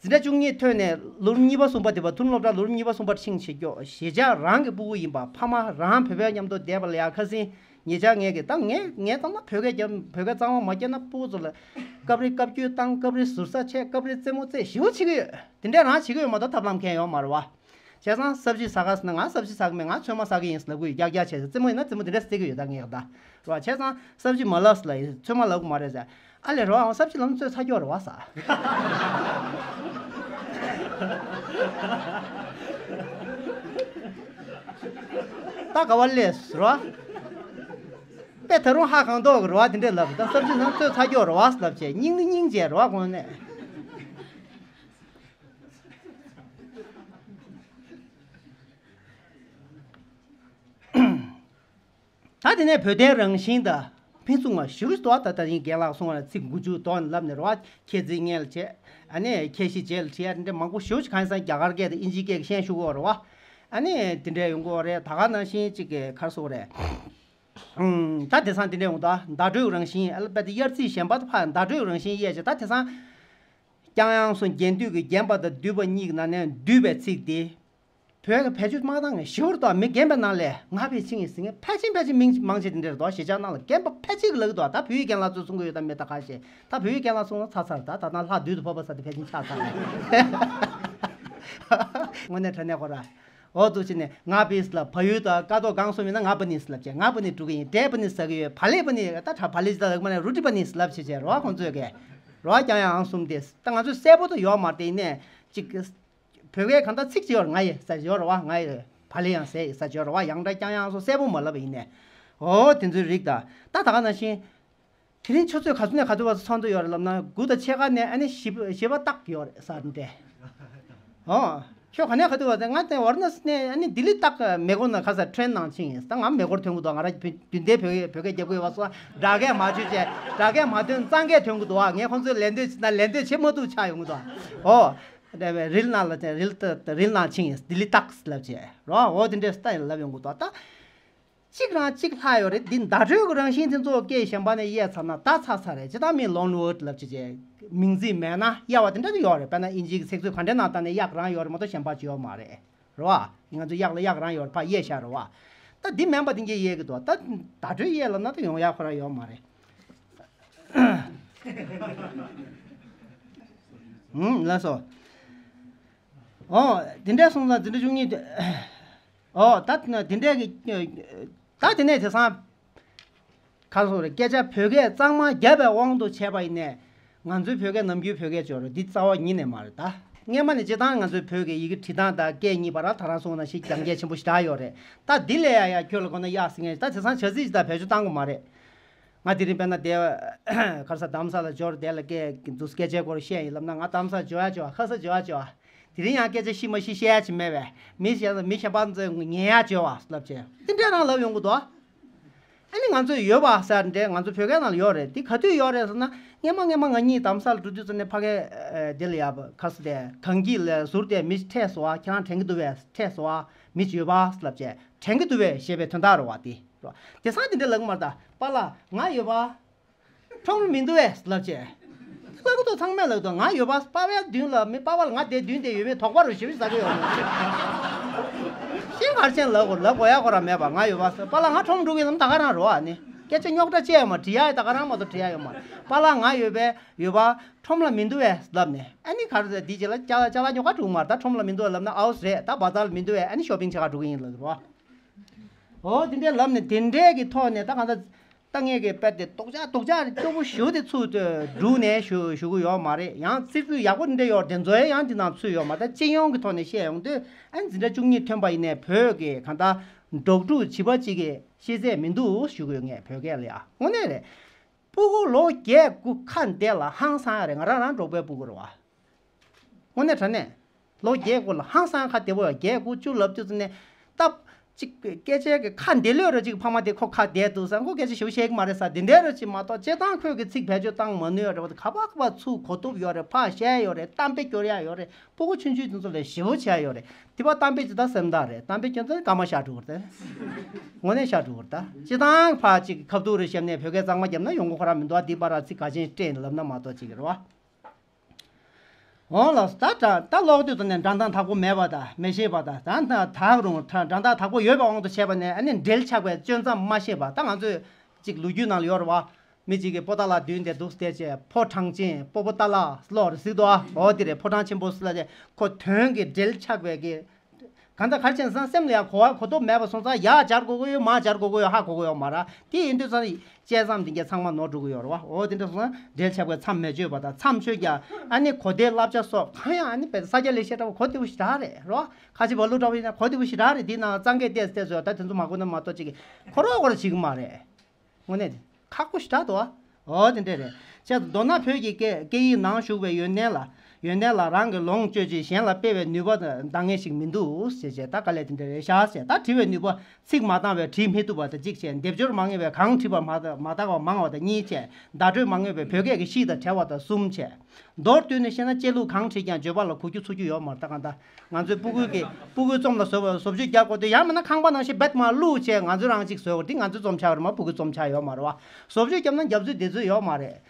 འཛིན་གྲྭ་བཅུ་གཉིས་ཐོན་ནས་ལོ་རིམ་གཉིས་པ་གསུམ་པ་དེ་བར་ཐུན་སློབ་གྲྭ་ལོ་རིམ་གཉིས་པ་གསུམ་པར་ཕྱིན་བྱེད་སྐྱོ་གཞིས་ཆགས་རང་གི་སྤུ་གུ་ཡིན་པ་ཕ་མ་རང་བོད་པའི་མཉམ་དུ་བསྡད་པ་ལ་ཡ་ཁ་སང་ཉེ་ཆར་ངས་ཀྱི་ད་ངས་ངས་ད་ལྟ་བོད་སྐད་རྒྱབ་བོད་སྐད་གཙང་མ་མ་བསྐྱལ་ན་སྤུ་གུ་ཚོ་ལ་སྐབས་རེ་བཀའ་བཀྱོན་བཏང་སྐབས་རེ་ཟུར་ཟ་བྱས་སྐབས་རེ་རྩེད་མོ་རྩེ་ཞེ་པོ་བྱེད་ཀྱི་ཡོད། དེ་འདྲས་རང་བྱེད་ཀྱི་ཡོད་མ་གཏོགས་ཐབས་ལམ་མཁན་ཡོད་མ་རེད་བ། བྱས་ཙང་སབ་ཇི་ཟ་ག་ཟེར་ན་ང་སབ་ཇི་ཟ་གི་མེད། ང་ཚོད་མ་ཟ་གི་ཡིན་ཟེར་ལབ་གི་ཡོད། རྒྱག་རྒྱག་བྱས་ཙེ་རྩེད་མོ་ཡིན་ན་རྩེད་མོ་དེ་འདྲས་རྩེ་གི་ཡོད་ད་ངས་ད། རེད་བ། བྱས་ཙང་སབ་ཇི་མ་ལབ་ཟེར་ལབ་ཡིན། ཚོད་མ་ལབ་གི་མ་རེད་ཟེར། ཨ་ལས་རོ་ཨང་སབ་ཇི་ལམ་རྩོད་ཚ་སྐྱོ་རེད་བ་ཟ། ད་ག་བ་ལས་རོ། དཔེ་ད་རུང་ཧ་གང་མདོག་གི་རེད་བ། དེ་འདྲས་ལབ་ད་སབ་ཇི་ལམ་རྩོད་ཚ་སྐྱོ་རེད་བ་ལབ་བྱས་སྙིང་ནི་སྙིང་རྗེ་རེད་བ་དངོས་གནས། ད་དེ་ནས་བོད་དོན་རང་བཞིན་དང་ཕན་ཚུན་ང་ཞུ་རུ་དོ་ད་ད་ཡིན་རྒན་ལགས་གསུང་བ་ལ་ཚིག་འགུལ་འཇུག་དོ་ལབ་ནས་རོ། ཁྱེད་ཚིག་ངེས་ལ་བྱས། ཨ་ནི་ཁྱེད་ཤི་རྗེས་ལ་བྲིས་ཡ་འདྲ་མང་པོ་ཞུ་ཞིག་གང་ཡིན་ས་རྒྱ་གར་སྐད་དང་ཨིན་ཇི་སྐད་ཀྱི་ཤན་ཞུ་གི་ཡོད་རེད་བ། ཨ་ནི་དེ་འདྲས་ཡོང་གི་ཡོད་རེད། ད་ག་ནང་བཞིན་གཅིག་གི་ཁར་སོ་རེད། ད་དེང་སང་དེ་འདྲས་ཡོང་ད་བརྡ་སྤྲོད་རང་བཞིན་ཨ་ལ་པད་དེ་དབྱར་རྩིས་གཞན་པ་དུ་ཕ་བརྡ་སྤྲོད་རང་བཞིན་དབྱེ་བྱས། ད་དེང་སང་རྐྱང་ཡང་སོ་རྒྱན་སྡུད་ཀྱི་རྒྱན་པ་དང་བསྡུས་པ་གཉིས་ཀྱི་ནང་ནས་བསྡུས་པའི་ཚིག་དེ། བོད་ཀྱི་བེད་སྤྱོད་མ་བཏང་ངས་ཞི་བར་དུ་མི་རྒན་པའི་ནང་ལས་ང་ཕལ་ཆེར་ཡིན་ཟེར་མཁན་ཕལ་ཆེར་ཕལ་ཆེར་མིང་མང་ཆེ་དེ་འདྲ་རེད་དོ། གཞིས་ཆགས་ནང་ལ་རྒན་པ་ཕལ་ཆེར་གྱིས་ལབ་ཀྱི་འདུག་ད་བོད་ཡིག་རྒན་ལགས་ཚོས་གསུང་གི་ཡོད་དམ་མེད་ད་ག་ཤེད། ད་བོད་ཡིག་རྒན་ལགས་གསུང་ན་ཚར་ཚར། ད་ད་ནང་ལྷག་བསྡུས་དུ་ཕབ་པ་ས་དེ་ཕལ་ཆེར་ཆགས་ཚར་རེད། དངོས་གནས་དྲང་གནས་ཁོ་ར། འོ་ཙུག་ཅི་ནས་ང་པིས་ལབ། བལ་ཡུལ་དང་ཀ་ཏོ་གང་སོང་མིན་ན་ང་པ་ནིས་ལབ་བྱས། ང་པ་ནི་འགྲོ་གི་ཡིན། འབྲས་པ་ནི་ཟ་གི་ཡོད། བག་ལེབ་པ་ནི་ད་ད་བག་ལེབ་ད་ལབ་མ་ནས་རུ་ཏི་པ་ནིས་ལབ་བྱས་བྱས་རོ་ཁོང་ཚོས་གས། རོ་རྐྱང་ཡང་ཨང་གསུམ་དེ་ད་ང་ཚོས་གསལ་པོ་དུ་ཡོད་མ་རེད། དེ་ཡིན་ནས་ཅིག་བོད་སྐད་གང་ལྟར་ཚིག་ཅིག་ཡོད་རེད། ང་ཡི་ཟ་ཡོད་རེད་བ། ང་ཡི་བག་ལེབ་ཡང་ཟས་ཡི་ཟ་ཡོད་རེད་བ། ཡང་འདྲ་རྐྱང་ཡང་སོ་གསལ་པོ་མ་ལབ་པ་ཡིན་ནས། འོ་དེ་ཚོའི་རིགས་ད་ད་ད་ག་ནང་བཞིན། དེ་རིང་ཆུ་ཚོད་ག་ཚོད་ནས་ག་ཚོད་བར་ཚོགས་འདུ་ཡོད་རེད་ལབ་ན་དགུ་དང་ཕྱེད་ཀ་ནས་ཨ་ནི་བཞི་པ་བཞི་པ་ཏག་ཡོད་རེད་ས་འདྲ། འོ། ཁྱོད་ག་ནས་ག་དུས་བ་ཟེར། ང་དེ་ཝཱ་ར་ཎ་སི་ནས་ཨ་ནི་ལྡི་ལི་ཏག་མེ་གོ་ན་ཁ་ས་ཁྲོན་ནང་ཕྱིན་ཡིན། ད་ང་མེ་གོར་ཐོན་གི་འདུག་ང་རང་བདུན་ལྡན་བོད་བོད་སྐད་རྒྱབ་གི་ཡོད་པ་སོགས་སྦྲགས་སྐད་མ་བརྗོད་བྱས། སྦྲགས་སྐད་མ་ཐོན། གཙང་སྐད་ཐོན་གི་འདུག་ཨ། ངས་ཁོང་ཚོའི་ལད་ཟློས་བྱེད་ན་ལད་ཟློས་བྱེད་མ་ཐུབ་ཆགས་ཡོང་གི་འདུག་ཨོ། རིལ་ནང་ལ་རིལ་རིལ་ནང་ཕྱིན་ཡིན། ལྡི་ལི་ཏག་ལབ་བྱས་རོ། འོ་དེ་འདྲས་ད་ཡིན་ལབ་ཡོང་གི་འདུག་ད། གཅིག་རང་གཅིག་ལྷག་ཡོད་རེད། འདི་བརྡ་སྤྲོད་ཀྱི་རང་བཞིན་དེ་ཚོ་སྐད་གཞན་པ་ནས་དབྱེ་ཚར་ན་ད་ཚར་ཚར་རེད། ཇི་ལྟར་མིན་ལོན་ཝར་ཌི་ལབ་བྱས་བྱས་མིང་ཚིག་མེད་ན་དབྱེ་བ་དེ་འདྲ་ཡོད་རེད། དཔེར་ན་དབྱིན་ཇིའི་གི་ཚིག་མཛོད་ག་འདྲའི་ནང་བལྟས་ནས་དབྱེ་གི་རང་ཡོད་རེད་མ་གཏོགས་གཞན་པ་ཅིག་ཡོད་མ་རེད། རེད་བ། ང་ཚོ་དབྱེ་ལ་དབྱེ་གི་རང་ཡོད་རེད། ཕར་དབྱེ་བཞག་རེད་བ། ད་འདི་མིན་པ་དེ་འདྲས་དབྱེ་གི་འདུག་ད་བརྡ་སྤྲོད་དབྱེ་ལབ་ན་ད་ཡོང་ཡ་ཁོ་རང་ཡོད་མ་རེད། ཧུམ། ལགས་སོ། ཨོ། དེ་འདྲས་སོང་ཙང་འཛིན་གྲྭ་བཅུ་གཉིས་དེ། ཨོ། ད་དེ་འདྲས་ཀྱི། ད་དེ་ནས་དེང་སང་ག་རེ་ཟེར་དགོས་རེད། སྐད་ཆ་བོད་སྐད་གཙང་མ་རྒྱབ་པའི་དབང་དུ་བྱས་པ་ཡིན་ནའི། ང་ཚོའི་བོད་སྐད་ནམ་རྒྱུན་བོད་སྐད་ཅིག་ཡོད་རེད། འདི་རྩ་བ་ཉིད་ནས་མ་རེད་ད། སྔས་མ་ནས་སྤྱིར་བཏང་ང་ཚོའི་བོད་ཀྱི་ཡི་གེ་བྲིས་སྟངས་དང་སྐད་གཉིས་བར་ལ་ད་རང་གསུངས་ནང་བཞིན་རྒྱབ་འགལ་ཆེན་པོ་ཞེ་དྲག་ཡོད་རེད། ད་འདི་ལས་ཡང་ཡང་ཁྱོད་ལ་དགོངས་ན་དབྱར་ཟེར་མཁན་ཞིག་ད་དེང་སང་བྱ་ཚིག་ཅིག་དང་བེད་སྤྱོད་བཏང་གི་མ་རེད། ང་དེ་རིང་དཔེར་ན་དེ་ག་རེ་ཟེར། རྡ་རམ་ས་ལ་འབྱོར། དེ་ལ་སྐད་འདུག་སྐད་ཆའི་སྐོར་བཤད་ཡིན་ལབ་ན། ང་རྡ་རམ་ས་འབྱོར་ཡ་འབྱོར་བ། ཁ་ས་འབྱོར་ཡ་འབྱོར་བ། དེ་རིང་ཡང་སྐད་ཆ་ཤི་མ་ཤི་བཤད་ཡ་ཅིག་མེད་པས། མི་གཞན་ལ་མི་གཞན་པ་ཚོས་ཉན་ཡ་འབྱོར་བ་ལབ་བྱས་དེ་འདྲའི་རང་ལབ་ཡོང་གི་འདུག་ཨ་ནི་ང་ཚོས་ཡོད་པ་ཟེར་འདྲ་ང་ཚོ་བོད་སྐད་ནང་ལ་ཡོད་རེད། དེ་ག་དུས་ཡོད་རེད་ཟེར་ན། སྔས་མ་སྔས་མ་ང་གཉིས་རྡ་རམ་ས་ལ་འགྲོ་དུས་ཙམ་ནས་ཕ་གི་དེ་ལ་ཡ་ཁ་ས་དེ་གངས་སྐྱིད་ལ་ཟུར་དེ་མི་ཁྲིད་སོང་བ། ཁྱེད་རང་དྲན་གྱི་འདུག་བས། ཁྲིད་སོང་བ། མི་ཡོད་པ་ལབ་བྱས། དྲན་གྱི་འདུག་བས་ཞེས་པའི་དོན་དག་རེད་བ། དེ་རེད་བ། དེང་སང་དེ་འདྲ་ལབ་ཀྱི་མ་རེད་ད། པཱ་ལགས་ང་ཡོད་པ། ཁྲོམ་ལ་མི་འདུག་བས་ལབ་བྱས། ལབ་ཀྱི་འདུག་ཚང་མས་ལབ་ཀྱི་འདུག་ང་ཡོད་པ། པཱ་ཕའི་མདུན་ལ་མི། པཱ་ཕ་ལ་ང་དེ་མདུན་དེ་ཡོད་མེད་དོགས་པ་རུ་ཞེ་པོ་ཟ་གི་ཡོད་མོད། ཤིང་གར་ཆེན་ལབ་དགོས་ལབ་དགོས་ཡ་ཁོ་རང་མེད་པ། ང་ཡོད་པ། པཱ་ལགས་ང་ཁྲོམ་འགྲོ་གི་ཡིན་ལབ་ད་ག་རང་རེད་བ། ཨ་ནི་སྐད་ཆ་རྙོག་དྲ་ཅི་ཡང་མ་དྲི་ཡ་ཡི་ད་ག་རང་མ་གཏོགས་དྲི་ཡ་ཡོད་མ་རེད། པཱ་ལགས་ང་ཡོད་པས་ཡོད་པ། ཁྲོམ་ལ་མི་འདུག་བས་ལབ་ནས། ཨ་ནི་ག་རེ་ཟེར། འདི་རྗེས་ལ་ཅ་ལག་ཅ་ལག་ཉོ་ག་འགྲོ་གི་མ་རེད་ད། ཁྲོམ་ལ་མི་འདུག་བས་ལབ་ན་ཨའུ་ཟེར། ད་བ་ཛར་ལ་མི་འདུག་བས། ཨ་ནི་ཤོ་པིང་བྱེད་ག་འགྲོ་གི་ཡིན་ལབ་རེད་བ། ཨོ་དེ་འདྲས་ལབ་ནས་དེ་འདྲས་ཀྱི་ཐོག་ནས་ད་གང་ལྟར་ད་ངས་ཀྱི་དཔེ་དེ་རྡོག་རྩ་རྡོག་རྩ་སྐྱོ་པོ་ཞེ་པོ་དེ་ཚུར་བསྒྲུགས་ནས་ཞུ་ཞུ་གི་ཡོད་མ་རེད། ཡང་ཚིག་ཚུལ་ཡག་པོ་འདི་འདྲས་ཡོད་རེད། དེ་ཚོ་ཡང་འདི་ནང་ཚུད་ཡོད་མ་རེད། ད་སྤྱི་ཡོངས་ཀྱི་ཐོག་ནས་བཤད་ཡོང་དུས། ཨ་ནི་འཛིན་གྲྭ་བཅུ་གཉིས་ཐོན་པ་ཡིན་ནའི་བོད་ཀྱི་གང་ལྟར་འབྲོག་ཕྲུག་བྱིས་པ་གཅིག་གི་ཤེས་ཚད་མི་འདུག་ཞུ་གི་ཡོད། ངས་བོད་སྐད་ལ་ཡ་དངོས་གནས་རེད། སྤུ་གུ་ལོ་བརྒྱད་དགུ་ཁ་བདེ་ལ་ཧང་སང་ཡ་རེད། ང་རང་རང་འབྲོག་པའི་སྤུ་གུ་རེད་བ། དངོས་གནས་དྲང་གནས། ལོ་བརྒྱད་དགུ་ལ་ཧང་སང་ཁ་བདེ་པོ་ཡོད། བརྒྱད་དགུ་བཅུ་ལབ་དུས་ཙམ་ནས་སྟབས་གཅིག་སྐད་ཆའི་གི་ཁ་བདེ་ལོས་རེད། གཅིག་ཕ་མ་དེ་ཁོ་ཁ་བདེ་འདུག་ཟེར། ཁོ་སྐད་ཆ་ཞེ་པོ་བཤད་གི་མ་རེད་ཟེར། དེ་འདྲའི་རེད་ཅིག་མ་གཏོགས་སྤྱིར་བཏང་ཁོས་གི་ཚིག་བེད་སྤྱོད་བཏང་མ་ནུས་རེད་བ། ག་པ་ག་པ་ཚུར་གོ་ཐུབ་ཡོད་རེད། ཕར་བཤད་ཡོད་རེད། གཏམ་དཔེ་སྐྱོར་ཡ་ཡོད་རེད། སྤུ་གུ་ཆུང་ཆུང་དེ་ཚོ་ལ་ཞེ་པོ་བྱས་ཡོད་རེད། དེ་པ་གཏམ་དཔེ་ཇི་ལྟར་སེམས་ཐག་རེད། གཏམ་དཔེ་སྐྱོན་ཚོ་སྐར་མ་ཤར་འགྲོ་གི་རེད། དངོས་གནས་ཤར་འགྲོ་གི་རེད་ད། སྤྱིར་བཏང་ཕར་ཅིག་ཁ་ཐུག་རེ་བཤད་ནས་བོད་སྐད་གཙང་མ་བརྒྱབ་ན་ཡོང་གི་ཁོ་རང་མི་འདུག་ཨ། འདི་པར་ཚིག་ག་ཅན་སྤྲད་ལབ་ན་མ་གཏོགས་ཅིག་རེད་བ། འོང་ལགས་སོ། ད་ད་ད་ཀློག་དུས་ཙམ་ནས་འགྲམ་ཐག་དག་པོ་མེད་པ་དང་མི་ཤེས་པ་དང་། ད་ད་དག་རུང་ད་འགྲམ་ཐག་དག་པོ་ཡོད་པའི་དབང་དུ་བྱས་པ་ནས། ཨ་ནི་འབྲེལ་ཆགས་པའི་གཅོད་མཚམས་མ་ཤེས་པ། ད་ང་ཚོས་ཅིག་ལོ་རྒྱུས་ནང་ལ་ཡོད་རེད་བ། མི་གཅིག་གིས་པོ་ཏཱ་ལ་མདུན་དེ་འདུག་བསྡད་བྱས་ཕོ་བྲང་ཅན་པོ་པོ་ཏཱ་ལ་ལོ་རེ་ཟིག་འདུག་ཨ། འོ་དེ་རེད། ཕོ་བྲང་ཆེན་པོ་ཟེར་ལ་དེ་ཁོ་དོན་གྱི་འབྲེལ་ཆགས་པའི་གི། གང་ལྟར་ག་རེ་བྱས་ན་སེམས་ལ་ཡང་གོ་བ་གོ་ཐོབ་མེད་པ་སོང་ཙང་། ཡར་སྦྱར་དགོས་ཀྱི་ཡོད། མར་སྦྱར་དགོས་ཀྱི་ཡོད། ཧ་གོ་གི་ཡོད་མ་རེད། དེ་ཡིན་དུས་ཙང་དཔྱད་མཚམས་དེ་གས་ཚང་མ་ནོར་འགྲོ་གི་ཡོད་རེད་བ། འོ་དེ་འདྲ་སོང་ཙང་འབྲེལ་ཆགས་པའི་མཚམས་མི་གཅོད་པ་དང་། མཚམས་གཅོད་ཀྱང་ཨ་ནི་གོ་བདེའི་བསླབ་བྱ་སོགས་གང་ཡང་། ཨ་ནི་བས་ས་སྐྱ་ལེགས་བཤད་འདྲ་བོ་གོ་བདེ་པོ་ཞེ་དྲག་རེད་རོ། ཁ་ཆེ་བ་ལུ་འདྲ་བོ་ཡིན་ན་གོ་བདེ་པོ་ཞེ་དྲག་རེད། དེའི་ནང་གཙང་སྐད་ཏོག་ཙམ་ཏོག་ཙམ་ཡོད། ད་དེ་ཚོ་མ་གོ་ན་མ་གཏོགས་ཅིག་གིས་ཁོ་རོག་ཁོ་རོག་བྱེད་ཀྱི་མ་རེད། དངོས་གནས་ཁག་པོ་ཞེ་དྲག་འདུག་ཨ། འོ་དེ་འདྲས་རེད། བྱས་ཙང་མདོར་ན་བོད་ཀྱི་སྐད་སྐད་ཡིག་ནང་ཞུགས་པའི་ཡོན་ཏན་ལ། ཡོན་ཏན་ལ་རང་གིས་ལོངས་སྤྱོད་ཅིང་གཞན་ལ་སྤེལ་བའི་ནུས་པ་འདང་ངེས་ཤིག་མི་འདུག་ཟེར་བྱས། ད་དཀའ་ལས་དེ་འདྲ་རེད་ཤག་ཟེར། ད་བྲི་བའི་ནུས་པ། ཚིག་མ་འདང་བས་བྲིས་མི་ཐུབ་པ་དང་གཅིག་བྱས། སྡེབ་སྦྱོར་མ་ངེས་པས་གང་བྲིས་པ་མ་མ་དག་པ་མང་བ་དང་གཉིས་བྱས། བརྡ་སྤྲོད་མ་ངེས་པས་བོད་སྐད་ཀྱི་གཤིས་དང་བྲལ་བ་དང་གསུམ་བྱས། མདོར་བསྡུས་ནས་བཤད་ན་བཅད་ལྷུག་གང་བྲིས་ཀྱང་བརྗོད་པ་ལ་གོ་རྒྱུ་ཚོར་རྒྱུ་ཡོད་མ་རེད། ད་གང་ལྟར་ང་ཚོའི་སྤུ་གུ་གི་སྤུ་གུའི་རྩོམ་ལ་བཟོ་བ་བཟོ་བཅོས་རྒྱག་དགོས་དུས། ཡང་མིན་ན་ཁང་པ་ནང་བཞིན་བེད་མ་བླུགས་བྱས་ང་ཚོ་རང་གཅིག་བཟོས་པ་འདི་ང་ཚོའི་རྩོམ་ཆགས་རེད་མ། སྤུ་གུའི་རྩོམ་ཆགས་ཡོད་མ་རེད་བ། བཟོ་བཅོས་བརྒྱབ་ན་རྒྱབ་ཚུལ་བདེ་ཚུལ་ཡོད་མ་རེད།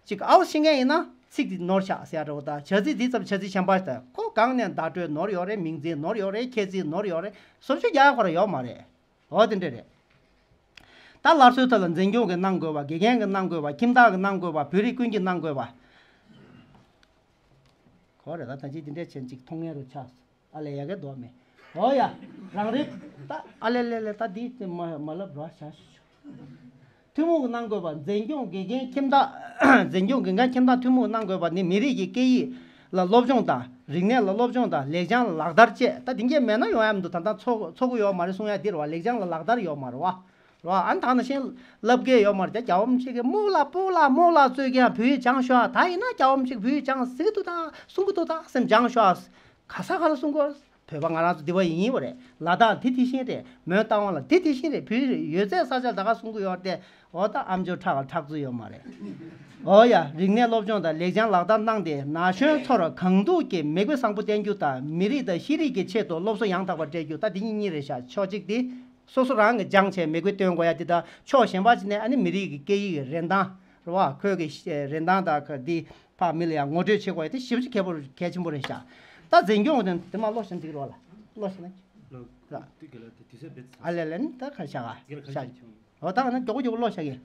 ཅིག་ཨའོ་ཤེས་མཁན་ཡིན་ན་ཚིག་འདི་ནོར་ཤག་ཟེར་ཡ་འདྲ་བོ་དང་། བྱ་ཚིག་འདི་ཙམ་བྱ་ཚིག་གཞན་པ་ལྟ། ཁོ་གང་ནས་བརྡ་སྤྲོད་ནོར་ཡོད་རེད། མིང་ཚིག་ནོར་ཡོད་རེད། ཁྱད་ཚིག་ནོར་ཡོད་རེད། བཟོ་བཅོས་རྒྱག་ཡ་ཁོ་རང་ཡོད་མ་རེད། འོ་དེ་འདྲ་རེད། ད་སླར་གསོའི་ཐད་ལ་འཛིན་སྐྱོང་གིས་གནང་དགོས་པ། དགེ་རྒན་གྱིས་གནང་དགོས་པ། ཁྱིམ་བདག་གིས་གནང་དགོས་པ། བོད་རིགས་ཀུན་གྱིས་གནང་དགོས་པ། ཁོ་རེ་ད་ད་ཅི་དེ་འདྲས་བྱས་ཅིག་མཐོང་ངེས་རུ་ཆགས་སོང་། ཨ་ལས་ཡ་གི་དོགས་མེད། འོ་ཡ། རང་རེད། ད་ཨ་ལས་ལས་ལས་ད་འདི་མ་མ་ལབ་རོགས་བྱ་ཞུ་ཞུ། ཐུན་མོང་གི་གནང་དགོས་པ། འཛིན་སྐྱོང་དགེ་རྒན་ཁྱིམ་བདག་འཛིན་སྐྱོང་དགེ་རྒན་ཁྱིམ་བདག་ཐུན་མོང་གནང་དགོས་པ་ནི་མི་རིགས་ཀྱི་སྐད་ཡིག་ལ་སློབ་སྦྱོང་དང་། རིག་གནས་ལ་སློབ་སྦྱོང་དང་། ལེགས་བྱང་ལ་ལག་བསྟར་བཅས། ད་འདི་འགས་མེད་ན་ཡོང་ཡ་མི་འདུག་ད་ལྟ་ཚོགས་ཚོགས་ཀྱི་ཡོད་མ་རེད་གསུང་ཡ་འདི་རེད་བ། ལེགས་བྱང་ལ་ལག་བསྟར་ཡོད་མ་རེད་བ། རོ། ཨ་ནི་ད་ནང་བཞིན་ལབ་མཁན་ཡོད་མ་རེད། རྒྱལ་བ་རིན་པོ་ཆེ་གིས་སྨུག་ལ་སྤུག་ལ་སྨུག་ལ་བཙོས་ཀྱང་བོད་ཡིག་སྦྱངས་ཤོག་ད་ཡིན་ན་རྒྱལ་བ་རིན་པོ་ཆེ་གིས་བོད་ཡིག་སྦྱངས་ཟེར་གི་འདུག་ད་གསུང་གི་འདུག་ད་སེམས་སྦྱངས་ཤོག་ག་ས་ག་ལ་གསུང་གི་ཡོད། བོད་པ་ང་རང་ཚོ་འདི་བ་ཡིན་ཡིན་བ་རེད། ལ་དྭགས་འདི་དེ་བཞིན་རེད། མོན་རྟ་དབང་ལ་འདི་དེ་བཞིན་རེད། བོད་ཡོད་ཚད་ས་ཆ་ད་ག་གསུང་གི་ཡོད་རེད་དེ། འོ་ད་ཨ་མཆོག་ཁྲག་ལ་ཁྲག་རྩུབ་ཡོད་མ་རེད། འོ་ཡ། རིག་གནས་སློབ་སྦྱོང་དང་ལེགས་བྱང་ལག་བསྟར་གནང་སྟེ། ན་གཞོན་ཚོར་གང་ཐུབ་ཀྱིས་མི་དགེ་བཟང་པོ་བསྟེན་རྒྱུ་དང་། མི་རིགས་དང་ཤེས་རིག་གི་ཆེད་དུ་སློབ་གསོ་ཡང་དག་པ་སྤྲད་རྒྱུ། ད་འདི་གཉིས་གཉིས་རེད་ཤག་ཕྱོགས་གཅིག་འདི་སོ་སོ་རང་གིས་སྦྱངས་བྱས་མི་དགེ་སྟོན་དགོས་ཡ་འདི་དང་། ཕྱོགས་གཞན་པ་ཅིག་ནས་ཨ་ནི་མི་རིགས་ཀྱི་སྐད་ཡིག་གི་རིན་ཐང་རེད་བ། ཁོས་ཀྱི་རིན་ཐང་དང་འདི་ཕར་མི་ལ་ཡང་ངོ་སྤྲོད་བྱེད་དགོས་ཡ་དེ་ཞེ་པོ་ཅིག་གལ་པོ་གལ་ཆེན་པོ་རེད་ཤག་ད་འཛིན་སྐྱོང་དེ་དེ་མ་ཀློག་བཞིན་འདི་རོགས་ལ་ཀློག་བཞིན་ན། ལོ། ར། དུས་ཀྱི་ལ་དུས་ཚོད་འབད་ཚར། ཨ་ལེ་ལེ་ནི་ད་ག་ཤ་ག་གེར་ག་ཤ་ཤ་ཆུང་། འོ་ད་ན་མགྱོགས་པོ་མགྱོགས་པོ་ཀློག་བྱ་གི།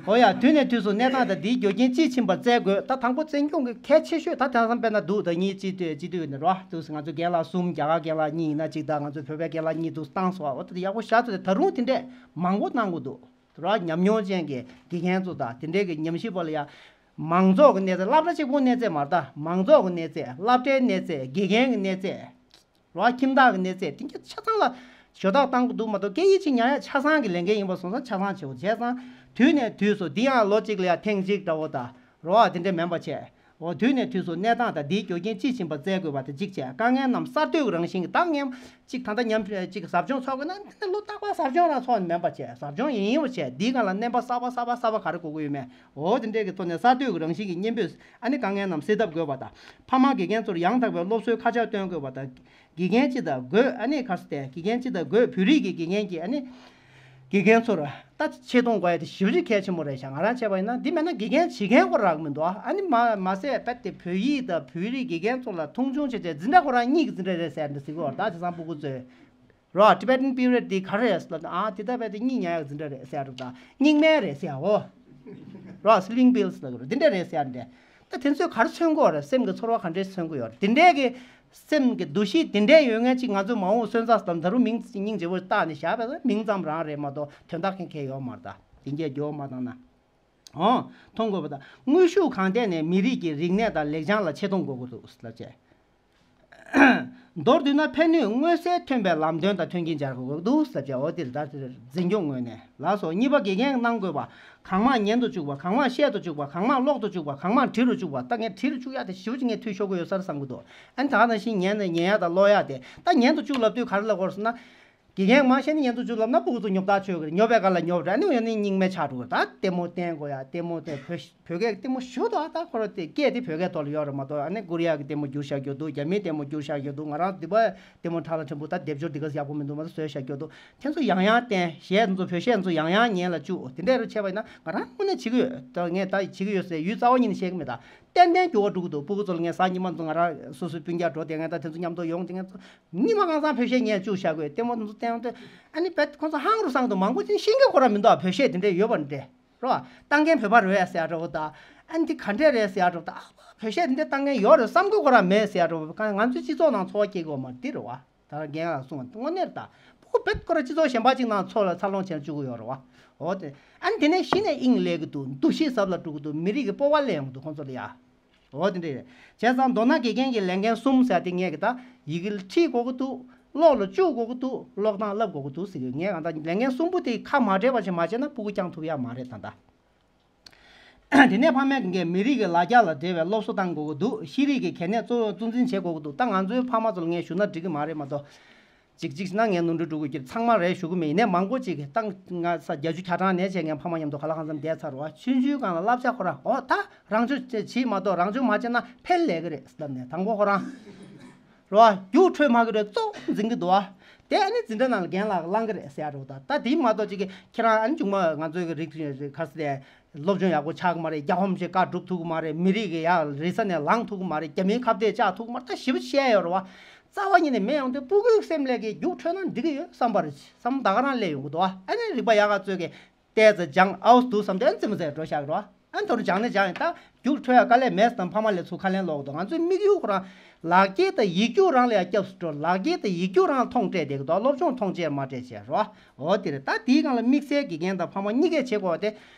འོ་ཡ། དུས་ནས་དུས་སུ་གནས་སྟངས་དང་དེའི་རྒྱུ་རྐྱེན་དཔྱིས་ཕྱིན་པར་བཙལ་དགོས། ད་དང་པོ་བཙན་སྐྱོང་གི་གལ་ཆེ་ཤོས་ད་དེང་སང་དཔེར་ན་འདུག་ད་གཉིས་སྤྱི་འཐུས་སྤྱི་འཐུས་ནས་རོ། དུས་སུ་ང་ཚོ་རྒན་ལགས་གསུམ། རྒྱ་གར་རྒན་ལགས་གཉིས་ཡིན་ན་གཅིག་དང་། ང་ཚོ་བོད་པའི་རྒན་ལགས་གཉིས་འདུག་བཏང་སོང་བ། འོ་ད་ཡག་པོ་བཞག་ཚོད་དེ་ད་རུང་དེ་འདྲས་མང་པོ་གནང་དགོས་འདུག་རོ། ཉམས་མྱོང་ཅན་གྱི་དགེ་རྒན་ཚོ་དང་དེ་འདྲས་ཀྱི་ཉམས་ཞིབ་པ་ལ་ཡ། མང་ཚོགས་ཀྱི་གནས་ཚད། སློབ་གྲྭ་གཅིག་པུ་གནས་ཚད་མ་རེད་ད། མང་ཚོགས་ཀྱི་གནས་ཚད། སློབ་གྲྭའི་གནས་ཚད། དགེ་རྒན་གྱི་གནས་ཚད། རོ། ཁྱིམ་བདག་གི་གནས་ཚད་དེ་གྱད་ཆ་ཚང་ལ་ཞུ་དག་བཏང་གི་འདུག་མ་གཏོགས་སྐད་ཡིག་ཅིག་ཉར་ཡ་ཆ་ཚང་གི་ལས་འགན་ཡིན་པ་སོང་ཙང་ཆ་ཚང་བྱེད་དགོས། བྱས་ཙང་དུས་ནས་དུས་སུ་འདི་ཡང་ལོ་གཅིག་ལ་ཡ་ཐེངས་གཅིག་འདྲ་བོ་དང་རོ། དེ་འདྲས་མིན་པ་བྱས། འོ། དུས་ནས་དུས་སུ་གནས་སྟངས་དང་དེའི་རྒྱུ་རྐྱེན་དཔྱིས་ཕྱིན་པ་བཙལ་དགོས་པ་དང་གཅིག་བྱས། དཀའ་ངལ་རྣམས་གསར་གཏོད་ཀྱི་རང་བཞིན་གྱི་ད་ངས་གཅིག་ད་ལྟ་མཉམ་གཅིག་ཟབ་སྦྱོང་ཚོགས་དགོས་ན་དེ་ནི་ལོ་རྟག་པར་ཟབ་སྦྱོང་རང་ཚོགས་ནས་མིན་པ་བྱས། ཟབ་སྦྱོང་ཡིན་ཡིན་པ་བྱས། འདིའི་སྒང་ལ་བསྣན་པ་གསར་པ་གསར་པ་གསར་པ་ག་རེ་དགོས་ཀྱི་ཡོད་མེད། འོ། དེ་འདྲས་ཀྱི་ཐོག་ནས་གསར་གཏོད་ཀྱི་རང་བཞིན་གྱི་གཉེན་པོས་ཨ་ནི་དཀའ་ངལ་རྣམས་སེལ་ཐབས་དགོས་པ་དང་། ཕ་མ་དགེ་རྒན་ཚོར་ཡང་དག་པའི་སློབ་གསོའི་ཁ་ཕྱག་སྟོན་དགོས་པ་དང་། དགེ་རྒན་སྤྱི་དང་སྒོས་ཨ་ནི་ག་རེ་ཟེར་ཏེ། དགེ་རྒན་སྤྱི་དང་སྒོས་བོད་རིགས་ཀྱི་དགེ་རྒན་གྱི་ཨ་ནི་དགེ་རྒན་ཚོར་ད་ཆེ་མཐོང་དགོས་ཡ་དེ་ཞེ་པོ་ཅིག་གལ་ཆེན་པོ་རེད་ཤག་ང་རང་བྱས་པ་ཡིན་ན་འདི་མེད་ན་དགེ་རྒན་བྱེད་མཁན་ཁོ་རག་མི་འདུག་ཨ་ནི་མ་མ་ཟད་རྦད་དེ་བོད་ཡིག་དང་བོད་རིགས་དགེ་རྒན་ཚོ་ལ་མཐོང་ཆུང་བྱས་བྱས་འཛིན་གྲྭ་ཁོ་རང་གཉིས་ཀྱི་འཛིན་གྲྭ་རེད་ཟེར་འདི་ཟེར་གི་ཡོད་རེད། ད་དེང་སང་སྤུ་གུ་ཚོས་རོ། Tibetan period འདི་ག་རེ་རེད་ཟེར་ལབ་ན། ཨ་དེ་ད་རྦད་དེ་གཉིད་ཉལ་ཡག་འཛིན་གྲྭ་རེད་ཟེར་ཡ་རེད། ད་སྙིང་མེད་རེད་ཟེར་ཡ་འོ། རོ། Sleeping pills ལབ་གི་རེད། འདི་འདྲ་རེད་ཟེར་ཡ་འདྲ། ད་དེ་ཚོས་ག་རེ་མཚོན་གི་ཡོད་རེད། སེམས་ཀྱི་ཚོར་བ་ག་འདྲས་མཚོན་གི་ཡོད་རེད། དེ་འདྲའི་གི་སེམས་ཀྱི་འདུ་ཤེས་དེ་འདྲའི་ཡོད་མཁན་ཅིག་ང་ཚོས་མ་འོངས་སོན་རྩ་དང་ད་རུང་མིང་སྙིང་རྗེ་པོ་བཏགས་ནས་བཞག་པ་ན་མིང་ཙམ་རང་རེད་མ་གཏོགས་དོན་དག་གང་གང་ཡོད་མ་རེད། ད་དེ་འདྲའི་འགྱོ་མ་བཏང་ན། འོ། མཐོང་དགོས་པ་དང་། དངོས་ཤུགས་གང་ཐད་ནས་མི་རིགས་ཀྱི་རིག་གནས་དང་ལེགས་བྱང་ལ་ཆེ་མཐོང་དགོས་ཀྱི་འདུག་ལབ་བྱས། མདོར་བསྡུས་ན་ཕན་ནུས་མངོན་གསལ་ཐོན་པའི་ལམ་སྟོན་དང་མཐུན་རྐྱེན་སྦྱར་དགོས་འདུག་ཟེར་བྱས། འོ་དེ་ལྟར་འཛིན་སྐྱོང་ངོས་ནས་ལགས་སོ། གཉིས་པ། དགེ་རྒན་གནང་དགོས་པ། གང་མང་ཉན་དུ་བཅུག་པ། གང་མང་བཤད་དུ་བཅུག་པ། གང་མང་ཀློག་ཏུ་བཅུག་པ། གང་མང་བྲིས་རུ་བཅུག་པ། ད་ངས་བྲིས་རུ་བཅུག་ཡ་དེ་ཞེ་པོ་ཅིག་ངས་འཐུས་ཤོར་གི་ཡོད་ས་རེད་བསམ་གི་འདུག་ཨ་ནི་ད་ག་ནང་བཞིན་ཉན་ནས་ཉན་ཡ་དང་ཀློག་ཡ་དེ། ད་ཉན་དུ་བཅུག་ལབ་དུས་ག་རེ་ལབ་དགོས་ཟེར་ན། དགེ་རྒན་མང་ཆེ་ནི་ཉན་དུ་བཅུག་ལབ་ན་སྤུ་གུ་ཚོ་ཉོབ་ཐག་ཆོད་གི་རེད། ཉོབ་པའི་སྒང་ལ་ཉོབ་རེད། ཨ་ནི་ཡང་ནི་རྙིང་མའི་ཆགས་འགྲོ་གི་རེད། ད་ལྟད་མོ་བསྟན་དགོས་ཡ། ལྟད་མོ་བསྟན། བོད་བོད་སྐད་ལྟད་མོ་ཞུ་དོ། ཨ་ད་ཁོ་རང་དེ་སྐད་དེ་བོད་སྐད་ཐོག་ལ་ཡོད་རེད་མ་གཏོགས། ཨ་ནི་ཀོ་རི་ཡ་གི་ལྟད་མོ་བསྒྱུར་བཞག་རྒྱུ་འདུག་རྒྱ་མིའི་ལྟད་མོ་བསྒྱུར་བཞག་རྒྱུ་འདུག་ང་རང་འདི་པ་ལྟད་མོ་ཁྲ་ལ་ཕྲན་བུ་ད་སྡེབ་སྦྱོར་འདི་ག་ཡག་པོ་མི་འདུག་མ་གཏོགས་བཟོས་བཞག་རྒྱུ་འདུག་དེ་ཚོ་ཡང་ཡང་བསྟན། གཞས་ཚོ་བོད་གཞས་ཚོ་ཡང་ཡང་ཉན་ལ་བཅུག་དེ་འདྲ་རུ་བྱས་པ་ཡིན་ན་ང་རང་དངོས་གནས་བྱེད་ཀྱི་ཡོད། ད་ངས་ད་བྱེད་ཀྱི་ཡོད་ཟེར་ཡུལ་རྩ་བ་ཉིད་ནས་བཤད་ཀྱི་མེད། ད་ཏན་ཏན་འགྱུར་བ་འགྲོ་གི་འདུག་སྤུ་གུ་ཚོ་ལ་ངས་གཟའ་ཉི་མ་ཚོ་ང་རང་སོ་སོའི་སྤུན་ཀྱག་འགྲོ་དེ་ངས་ད་དེ་ཚོ་མཉམ་དུ་ཡོང་དེ་ངས་ཚོ་ཉི་མ་གང་ཚང་བོད་གཞས་ཉན་བཅུག་བཞག་གི་ཡོད། ལྟད་མོ་དེ་ཚོ་བསྟན་ཡོང་དུས་ཨ་ནི་བེད་ཁོང་ཚོ་ཧང་རུ་སང་འདུག་མང་པོ་ཅིག་ཤེས་ཀྱི་ཁོ་རང་མི་འདུག་བོད་གཞས་དེ་འདྲས་ཡོད་པ་འདྲས་རོ། ཏང་མཁན་བོད་པ་རེད་ཟེར་ཡ་འདྲ་བོ་དང་། ཨ་ནི་དེ་ག་འདྲས་རེད་ཟེར་ཡ་འདྲ་བོ་དང་། བོད་གཞས་དེ་འདྲས་ཏང་མཁན་ཡོད་རེད་བསམ་གི་ཁོ་རང་མེད་ཟེར་ཡ་འདྲ་བོ། ང་ཚོའི་སྤྱི་ཚོགས་ནང་ཚོར་བ་སྐྱེ་གི་ཡོད་མ་རེད། འདི་རེད་བ། ད་རྒན་ལགས་གསུངས་པ་དངོས་གནས་རེད། ད་སྤུ་གུ་བེད་ཁོ་རང་སྤྱི་ཚོགས་གཞན་པ་ཅིག་ནང་ཚོགས་ལ་འཚར་ལོངས་བྱས་ནས་བཅུག་གི་ཡོད་རེད་བ། འོ་དེ། ཨ་ནི་དེ་ནས་གཞི་ནས་དབྱིངས་སླེབས་ཀྱི་འདུག་འདུ་ཤེས་ཟབ་ལ་འགྲོ་གི་འདུག་མི་རིགས་ཀྱི་སྤོབས་པ་སླེབས་ཡོང་གི་འདུག་ཁོང་ཚོ་ལ་ཡ། འོ་དེ་འདྲ་རེད། བྱས་ཙང་མདོར་ན་དགེ་རྒན་གྱི་ལས་འགན་གསུམ་ཟེར་དེ་ངས་གི་ད་ཡི་གེ་ལ་ཁྲིད་དགོས་ཀྱི་འདུག་ཀློག་ལ་བཅུག་དགོས་ཀྱི་འདུག་ཀློག་སྟངས་བསླབ་དགོས་ཀྱི་འདུག་ཟེར་གི། ངས་གང་ལྟར་ལས་འགན་གསུམ་པོ་དེ་ཁ་མ་བྲལ་བ་ཞིག་མ་བྱས་ན་སྤུ་གུ་བསྐྱང་ཐུབ་ཡ་མ་རེད་ད་ལྟ། དེ་ནས་ཕ་མས་ཀྱིས་མི་རིགས་ཀྱི་ལ་རྒྱ་ལ་འབྲེལ་བའི་སློབ་གསོ་གཏང་དགོས་ཀྱི་འདུག་ཤེས་རིག་གི་གལ་གནད་གཙོ་བོ་གཙོ་འཛིན་བྱེད་དགོས་ཀྱི་འདུག་ད་ང་ཚོའི་ཕ་མ་ཚོ་ལ་ངས་ཞུ་ན་འགྲིག་གི་མ་རེད་མ་གཏོགས། གཅིག་གཅིག་ན་ངས་ནོར་འཁྲུལ་འགྲོ་གི་ཡོད། ཚང་མ་རེད་ཞུ་གི་མེད། ཡིན་ནའི་མང་པོ་ཅིག་གིས་ཏང་ང་ས་བརྒྱད་ཅུ་གྱ་གྲངས་ནས་བྱས་ངས་ཕ་མ་མཉམ་དུ་ག་ལ་གང་འཚམ་བསྡད་ཚར་བ། ཆུང་ཆུང་སྒང་ལ་བསླབ་བྱ་ཁོ་རང་འོ་ད་རང་ཚོ་བྱེད་མ་གཏོགས་རང་ཚོ་མ་བྱས་ན་ཕན་ལས་ཀྱི་རེད་ལབ་ནས་དང་པོ་ཁོ་རང་རེད་བ། རྒྱུགས་འཕྲོད་མ་གི་རེད་གཙོ་བོ་འཛིན་གི་འདུག་བ། དེ་ཨ་ནི་འཛིན་གྲྭ་ནང་ལ་རྒན་ལགས་བླང་གི་རེད་ཟེར་ཡ་རེད་བ། ད་ད་དེ་མ་གཏོགས་ཅིག་གིས་ཁྱེད་རང་ཨ་ནི་ཆུང་མ་ང་ཚོའི་གི་རིགས་ག་ཟེར་ཏེ་སློབ་སྦྱོང་ཡག་པོ་ཆགས་གི་མ་རེད། རྒྱལ་ཕམ་ཞིག་བཀའ་སྒྲུབ་ཐུབ་གི་མ་རེད། མི་རིགས་གི་ཡ་རེ་ས་ནས་ལངས་ཐུབ་གི་མ་རེད། རྒྱ་མིའི་ཁ་གཏད་བཅག་ཐུབ་གི་མ་རེད། ད་ཞེ་པོ་བཤད་ཡོད་རེད་བ། རྩ་བ་ཉིད་ནས་མེད་ཡོང་དུས་སྤུ་གུའི་སེམས་ལ་གི་རྒྱུགས་འཕྲོད་ན་འགྲིག་གི་ཡོད་བསམ་པ་རེད། བསམ་ད་ག་རང་སླེབས་ཡོང་གི་འདུག་བ། ཨ་ནི་རིག་པ་ཡག་ག་ཚོས་གི་ཏོག་ཙམ་སྦྱངས་ཨའུ་འདུག་བསམ་དུས་ཨ་ནི་རྩེད་མོ་རྩེ་འགྲོ་བཞག་གི་རེད་བ། ཨ་ནི་ད་རུང་སྦྱངས་ནས་སྦྱངས་ཡིན། ད་རྒྱུགས་འཕྲོད་ཡ་དཀའ་ལས་མེད་ཙང་ཕ་མ་ལ་ཚུར་ཁ་ལན་སློག་གི་འདུག་ང་ཚོའི་དམིགས་ཡུལ་ཁོ་རང་ལག་འཁྱེར་དང་ཡིག་རྒྱུགས་རང་ལ་ཡ་སྐྱབས་སུ་འགྲོ། ལག་འཁྱེར་དང་ཡིག་རྒྱུགས་རང་མཐོང་སྤྲད་བསྡད་གི་འདུག་སློབ་སྦྱོང་མཐོང་ཆེར་མ་སྤྲད་བྱས་རོ། འོ་དེ་རེད། ད་དེའི་སྒང་ལ་དམིགས་བསལ་དགེ་རྒན་དང་ཕ་མ་གཉིས་ཀས་བྱེད་དགོས་པ་དེ།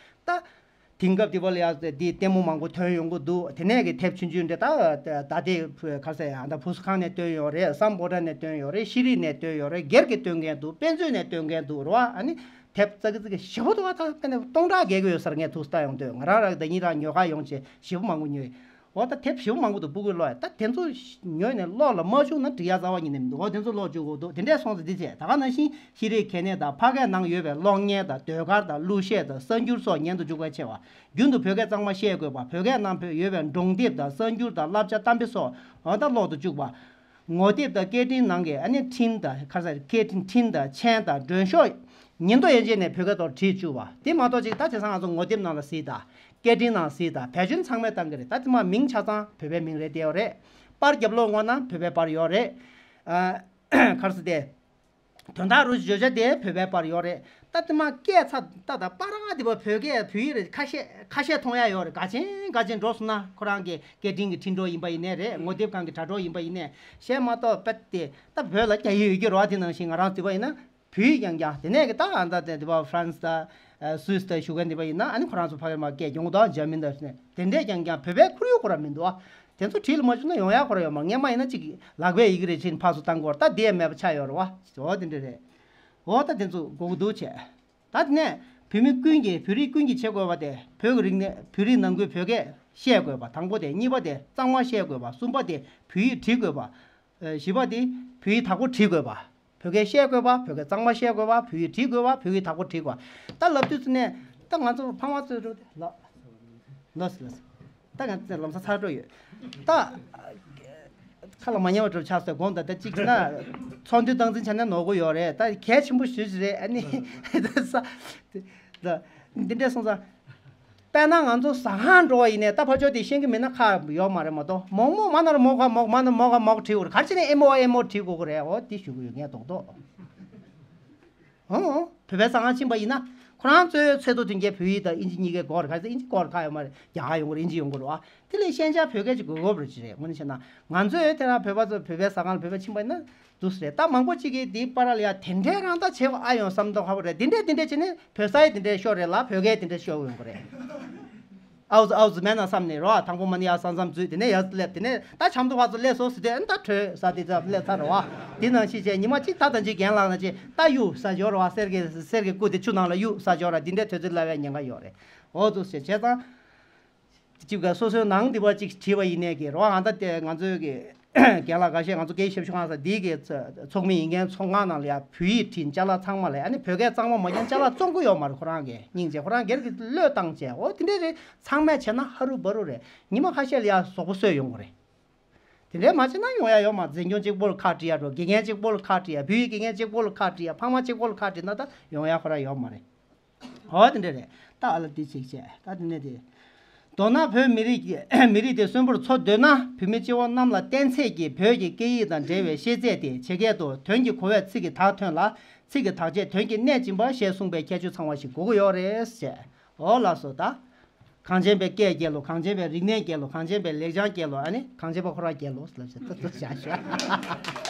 ད་དེང་སྐབས་དེ་བ་ལ་ཡ་དེ་ལྟད་མོ་མང་པོ་ཐོན་ཡོང་གི་འདུག་དེ་ནས་གི་དེབ་ཆུང་ཆུང་འདྲ་ད་ད་ལྟའི་ག་ཟེར་ཡ་ད་བུ་གསོ་ཁང་ནས་བཏོན་ཡོད་རེད། སམ་བྷོ་ཊ་ནས་བཏོན་ཡོད་རེད། ཤེས་རིག་ནས་བཏོན་ཡོད་རེད། སྒེར་གྱིས་བཏོན་མཁན་འདུག་དཔེ་མཛོད་ནས་བཏོན་མཁན་འདུག་རོ། ཨ་ནི་དེབ་ཙག་གི་ཙག་གི་ཞེ་པོ་འདུག་ད་དཔེ་ནས་སྟོང་ཕྲག་བརྒལ་གི་ཡོད་ས་རེད། ངས་ཐུགས་ལྟ་ཡོང་དུས་ང་རང་རང་གི་ད་ཡིན་རང་ཉོ་ག་ཡོང་བྱས་ཞེ་པོ་མང་པོ་ཉོས། འོ་ད་དེབ་ཞིབ་མང་པོ་འདུག་སྤུ་གུའི་ཀློག་ཡ། ད་དེ་ཚོ་ཉོས་ནས་ཀློག་ལ་མ་བཅུག་ན་འགྲིག་ཡ་རྩ་བ་ཉིད་ནས་མི་འདུག་འོ་དེ་ཚོ་ཀློག་བཅུག་དགོས་འདུག་དེ་འདྲས་སོང་ཙང་འདི་བྱས། ད་ག་ནང་བཞིན་ཤེས་རིག་གལ་གནད་དང་ཕ་སྐད་ནང་ཡོད་པའི་གློག་བརྙན་དང་ཟློས་གར་དང་གླུ་གཞས་དང་གསར་འགྱུར་སོགས་ཉན་དུ་འཇུག་པའི་ཆེ་བ། རྒྱུན་དུ་བོད་སྐད་གཙང་མ་བཤད་དགོས་པ། བོད་སྐད་ནང་བོད་ཡོད་པའི་སྒྲུང་དེབ་དང་གསར་འགྱུར་དང་བསླབ་བྱ་གཏམ་དཔེ་སོགས་འོ་ད་ཀློག་ཏུ་བཅུག་པ། ངོ་དེབ་དང་སྐད་འཕྲིན་ནང་གི་ཨ་ནི་འཕྲིན་དང་ཁ་ས་སྐད་འཕྲིན་འཕྲིན་དང་མཆན་དང་མགྲོན་ཤོག་ཉིན་ཐོ་ཡན་ཆད་ནས་བོད་སྐད་ཐོག་བྲིས་བཅུག་པ། དེ་མ་གཏོགས་ཅིག་ད་དེང་སང་ང་ཚོ་ངོ་དེབ་ནང་ལ་གཟིགས་དང་། སྐད་འཕྲིན་ནང་གཟིགས་དང་བེད་སྤྱོད་ཚང་མས་བཏང་གི་རེད། ད་དེ་མ་མིང་ཆ་ཚང་བོད་པའི་མིང་རེད་བསྡད་ཡོད་རེད། པར་རྒྱབ་ལོགས་བསྔོག་ན་བོད་པའི་པར་ཡོད་རེད། ཨ་ག་རེ་ཟེར་དེ། དོན་དག་རུ་བརྗོད་བྱ་དེ་བོད་པའི་པར་ཡོད་རེད། ད་དེ་མ་སྐད་ཚ་ད་ད་པར་ཨ་དེ་བ་བོད་སྐད་བོད་ཡིག་རེད། ཁ་ཤས་ཁ་ཤས་མཐོང་ཡ་ཡོད་རེད། ག་ཅན་ག་ཅན་འགྲོ་སོང་ན་ཁོ་རང་གི་སྐད་འཕྲིན་གྱི་འཕྲིན་གྲོགས་ཡིན་པ་ཡིན་ནའི་རེད། ངོ་དེབ་ཁང་གི་དྲ་གྲོགས་ཡིན་པ་ཡིན་ནའི་གཞན་མ་གཏོགས་པད་དེ་ད་བོད་ལ་རྒྱ་ཡིག་ཡོད་ཀྱི་རེད་བ། དེ་ནང་བཞིན་ང་རང་བལྟས་པ་ཡིན་ན། བོད་ཡིག་རྐྱང་རྐྱང་དེ་ནས་གི་ད་ཨ་ད་དེ་དེ་བ་ཧྥ་རན་སི་ད་སུད་སི་ད་བཞུགས་མཁན་དེ་བ་ཡིན་ན་ཨ་ནི་ཁོ་རང་ཚོ་ཕ་གིར་མ་སྐད་རྒྱུན་ད་འཇར་མན་ད་ནས་དེ་འདྲས་རྐྱང་རྐྱང་བོད་པའི་ཁོར་ཡུག་ཁོ་ར་མི་འདུག་ཨ། དེ་ཚོ་བྲིས་ལ་མ་བཅུག་ན་ཡོང་ཡ་ཁོ་ར་ཡོད་མ། སྔན་མ་ཡིན་ན་ཅིག་ལག་པའི་ཡི་གེ་རེ་བྱིན་ཕར་ཚུར་བཏང་དགོས་རེད། ད་དེ་ཡང་མེད་པ་ཆགས་ཡོད་རེད་བ། འོ་དེ་འདྲས་རེད། འོ་ད་དེ་ཚོ་དགོས་ཀྱི་འདུག་བྱས། ད་དེ་ནས་བོད་མི་ཀུན་གྱིས་བོད་རིགས་ཀུན་གྱིས་བྱེད་དགོས་པ་དེ་བོད་ཀྱི་རིག་གནས་བོད་རིགས་ནང་ཁུལ་བོད་སྐད་བཤད་དགོས་པ་དང་པོ་དེ། གཉིས་པ་དེ་གཙང་མ་བཤད་དགོས་པ། གསུམ་པ་དེ་བོད་ཡིག་བྲིས་དགོས་པ། ཨ་བཞི་པ་དེ་བོད་ཡིག་དག་པོ་བྲིས་དགོས་པ། བོད་སྐད་བཤད་དགོས་པ། བོད་སྐད་གཙང་མ་བཤད་དགོས་པ། བོད་ཡིག་བྲིས་དགོས་པ། བོད་ཡིག་དག་པོ་བྲིས་དགོས་པ། ད་ལབ་དུས་ཙམ་ནས་ད་ང་ཚོ་ཕ་མ་ཚོའི་རོགས་དེ་ལ་ལོས་ལོས། ད་ང་ཚོ་ལམ་སང་ཚར་འགྲོ་ཡོད། ད་ཁ་ལ་མ་ཉན་པ་འགྲོ་ཆགས་སོང་དགོངས་དག་ད་གཅིག་ན་ཚོགས་འདུའི་སྟངས་འཛིན་བྱས་ན་ནོར་གོ་ཡོད་རེད། ད་གལ་ཆེན་པོ་ཞུ་ཞིག་རེད། ཨ་ནི་ད་ས་ད་འདི་འདྲས་སོང་ཙང་། དཔེར་ན་ང་ཚོ་ཟ་ཁང་འགྲོ་བ་ཡིན་ནའི་ད་ཕར་ཕྱོགས་དེ་ཤེས་ཀྱི་མེད་ན་ཁག་ཡོད་མ་རེད་མ་གཏོགས། མོག་མོག་མ་ན་ར་མོག་ག་མོག་མ་ན་མོག་ག་མོག་བྲིས་དགོས་རེད། ག་རེ་བྱས་ནས་ཨེ་མོ་ཨེ་མོ་བྲིས་དགོས་ཀྱི་རེད། འོ་དེ་ཞུ་གི་ཡོད་ངས་རྡོག་རྡོག་ཧོ། བོད་པའི་ཟ་ཁང་ཕྱིན་པ་ཡིན་ན་ཁོ་རང་ཚོའི་ཚེ་ཐོ་དོན་རྐྱེན་བོད་ཡིག་དང་ཨིན་ཇི་གཉིས་ཀའི་སྐོར། ག་ཚོད་ཨིན་ཇི་སྐོར་ཁག་ཡོད་མ་རེད། རྒྱ་གར་ཡོང་གི་རེད། ཨིན་ཇི་ཡོང་གི་རེད་བ། དེ་ལས་ཤེས་བྱ་བོད་སྐད་ཅིག་དགོས་དགོས་རེད་ཅི་རེད། དངོས་གནས་བྱས་ན་ང་ཚོས་དེ་རང་བོད་པ་ཚོ་བོད་པའི་ཟ་ཁང་ལ་བོད་པ་ཕྱིན་པ་ཡིན་ན་འདུག་ཟེར་རེད། ད་མང་པོ་ཅིག་གིས་དེའི་པར་ལ་ཡ་དེ་འདྲའི་རང་ད་བྱེད་དགོས་ཨ་ཡོང་བསམ་མདོག་ཁ་པོ་རེད། དེ་འདྲས་དེ་འདྲས་བྱས་ནས་བོད་ས་ཡི་དེ་འདྲས་ཤོར་རེད་ལ་བོད་སྐད་དེ་འདྲས་ཤོར་ཡོང་གི་རེད། ཨའུ་ཙི་ཨའུ་ཙི་མེད་ན་བསམ་ནས་རོ། དང་པོ་མ་ནི་ཡར་ས་མཚམས་འཛུལ། དེ་ནས་ཡར་སླེབས། དེ་ནས་ད་ཆབ་མདོ་བར་དུ་སླེབས་སོང་ཟེར་དུས་ཨ་ནི་ད་བྲོས་ས་དེ་ཚོ་སླེབས་ཚར་རོ། དེ་ནང་བཞིན་བྱས་ཉི་མ་གཅིག་ད་ད་ཅིག་རྒན་ལགས་ན་ཅིག་ད་གཡུག་ས་འབྱོར་བ། གསེར་གྱི་གསེར་གྱི་སྐུ་དེ་ཆུ་ནང་ལ་གཡུག་ས་འབྱོར་བ། འདི་འདྲའི་དུས་ཚོད་སླེབས་པའི་ཉེན་ཁ་ཡོད་རེད། འོ་ཚོ་ཞེས་བྱས་ཙང་། གཅིག་ག་སོ་སོའི་ནང་འདི་བ་ཅིག་བྲིས་པ་ཡིན་ནའི་གི་རོ། ཨ་ད་དེ་ང་ཚོའི་གི་རྒན་ལགས་འགའ་ཤས་ང་ཚོ་སྐད་ཡིག་ཞབས་ཞུ་ཁང་ས་འདི་གི་ཚོགས་མི་ཡིན་མཁན་ཚོགས་ཁང་ནང་ལ་ཡ་བོད་ཡིག་བྲིས་ཅ་ལག་ཚང་མ་ལ་ཨ་ནི་བོད་སྐད་གཙང་མ་མ་ཉན་ཅ་ལག་བཙོང་གི་ཡོད་མ་རེད། ཁོ་རང་གི་སྙིང་རྗེ་ཁོ་རང་སྒེར་གྱི་བློས་བཏང་བྱས། འོ་དེ་འདྲས་རེད། ཚང་མས་བྱས་ན་ཧ་རུ་བ་རུ་རེད། ཉི་མ་ཁ་ཤས་ལ་ཡ་ཟོག་པོ་གསོས་ཡོང་གི་རེད། དེ་འདྲས་མ་བྱས་ན་ཡོང་ཡ་ཡོད་མ། འཛིན་སྐྱོང་གཅིག་པོ་ལ་ཁག་དཀྲི་ཡ་འགྲོ། དགེ་རྒན་གཅིག་པོ་ལ་ཁག་དཀྲི་ཡ། བོད་ཡིག་དགེ་རྒན་གཅིག་པོ་ལ་ཁག་དཀྲི་ཡ། ཕ་མ་གཅིག་པོ་ལ་ཁག་དཀྲི་ན་ད་ཡོང་ཡ་ཁོ་རང་ཡོད་མ་རེད། འོ་དེ་འདྲ་རེད། ད་ཨ་ལ་དེ་ཅིག་བྱས་ད་དེ་ནས་དེ། མདོར་ན་བོད་མི་རིགས་ཀྱི་མི་རིགས་དེ་གསོན་པོར་འཚོ་འདོད་ན་བོད་མི་སྤྱི་བོ་གནམ་ལ་བསྟན་ཚད་ཀྱི་བོད་ཀྱི་སྐད་ཡིག་དང་འབྲེལ་བའི་ཤེས་ཚད་དེ་ཇེ་སྐད་དུ། དོན་གྱི་གོ་བས་ཚིག་གི་དག་ཐོན་ལ། ཚིག་གི་དག་བྱས་དོན་གྱི་གནད་འབྱིན་པ་ཞེས་གསུངས་པའི་ཁྱད་ཆོས་ཚང་བ་ཞིག་དགོས་ཀྱི་ཡོད་རེད་ཟེར། འོ་ལགས་སོ་ད། གངས་ཅན་པའི་སྐད་རྒྱལ་ལོ། གངས་ཅན་པའི་རིག་གནས་རྒྱལ་ལོ། གངས་ཅན་པའི་ལེགས་བྱང་རྒྱལ་ལོ། ཨ་ནི་གངས་ཅན་པ་ཁོ་རང་རྒྱལ་ལོ་ལབ་བྱས་ད་ལྟ་བཞག་ཤོག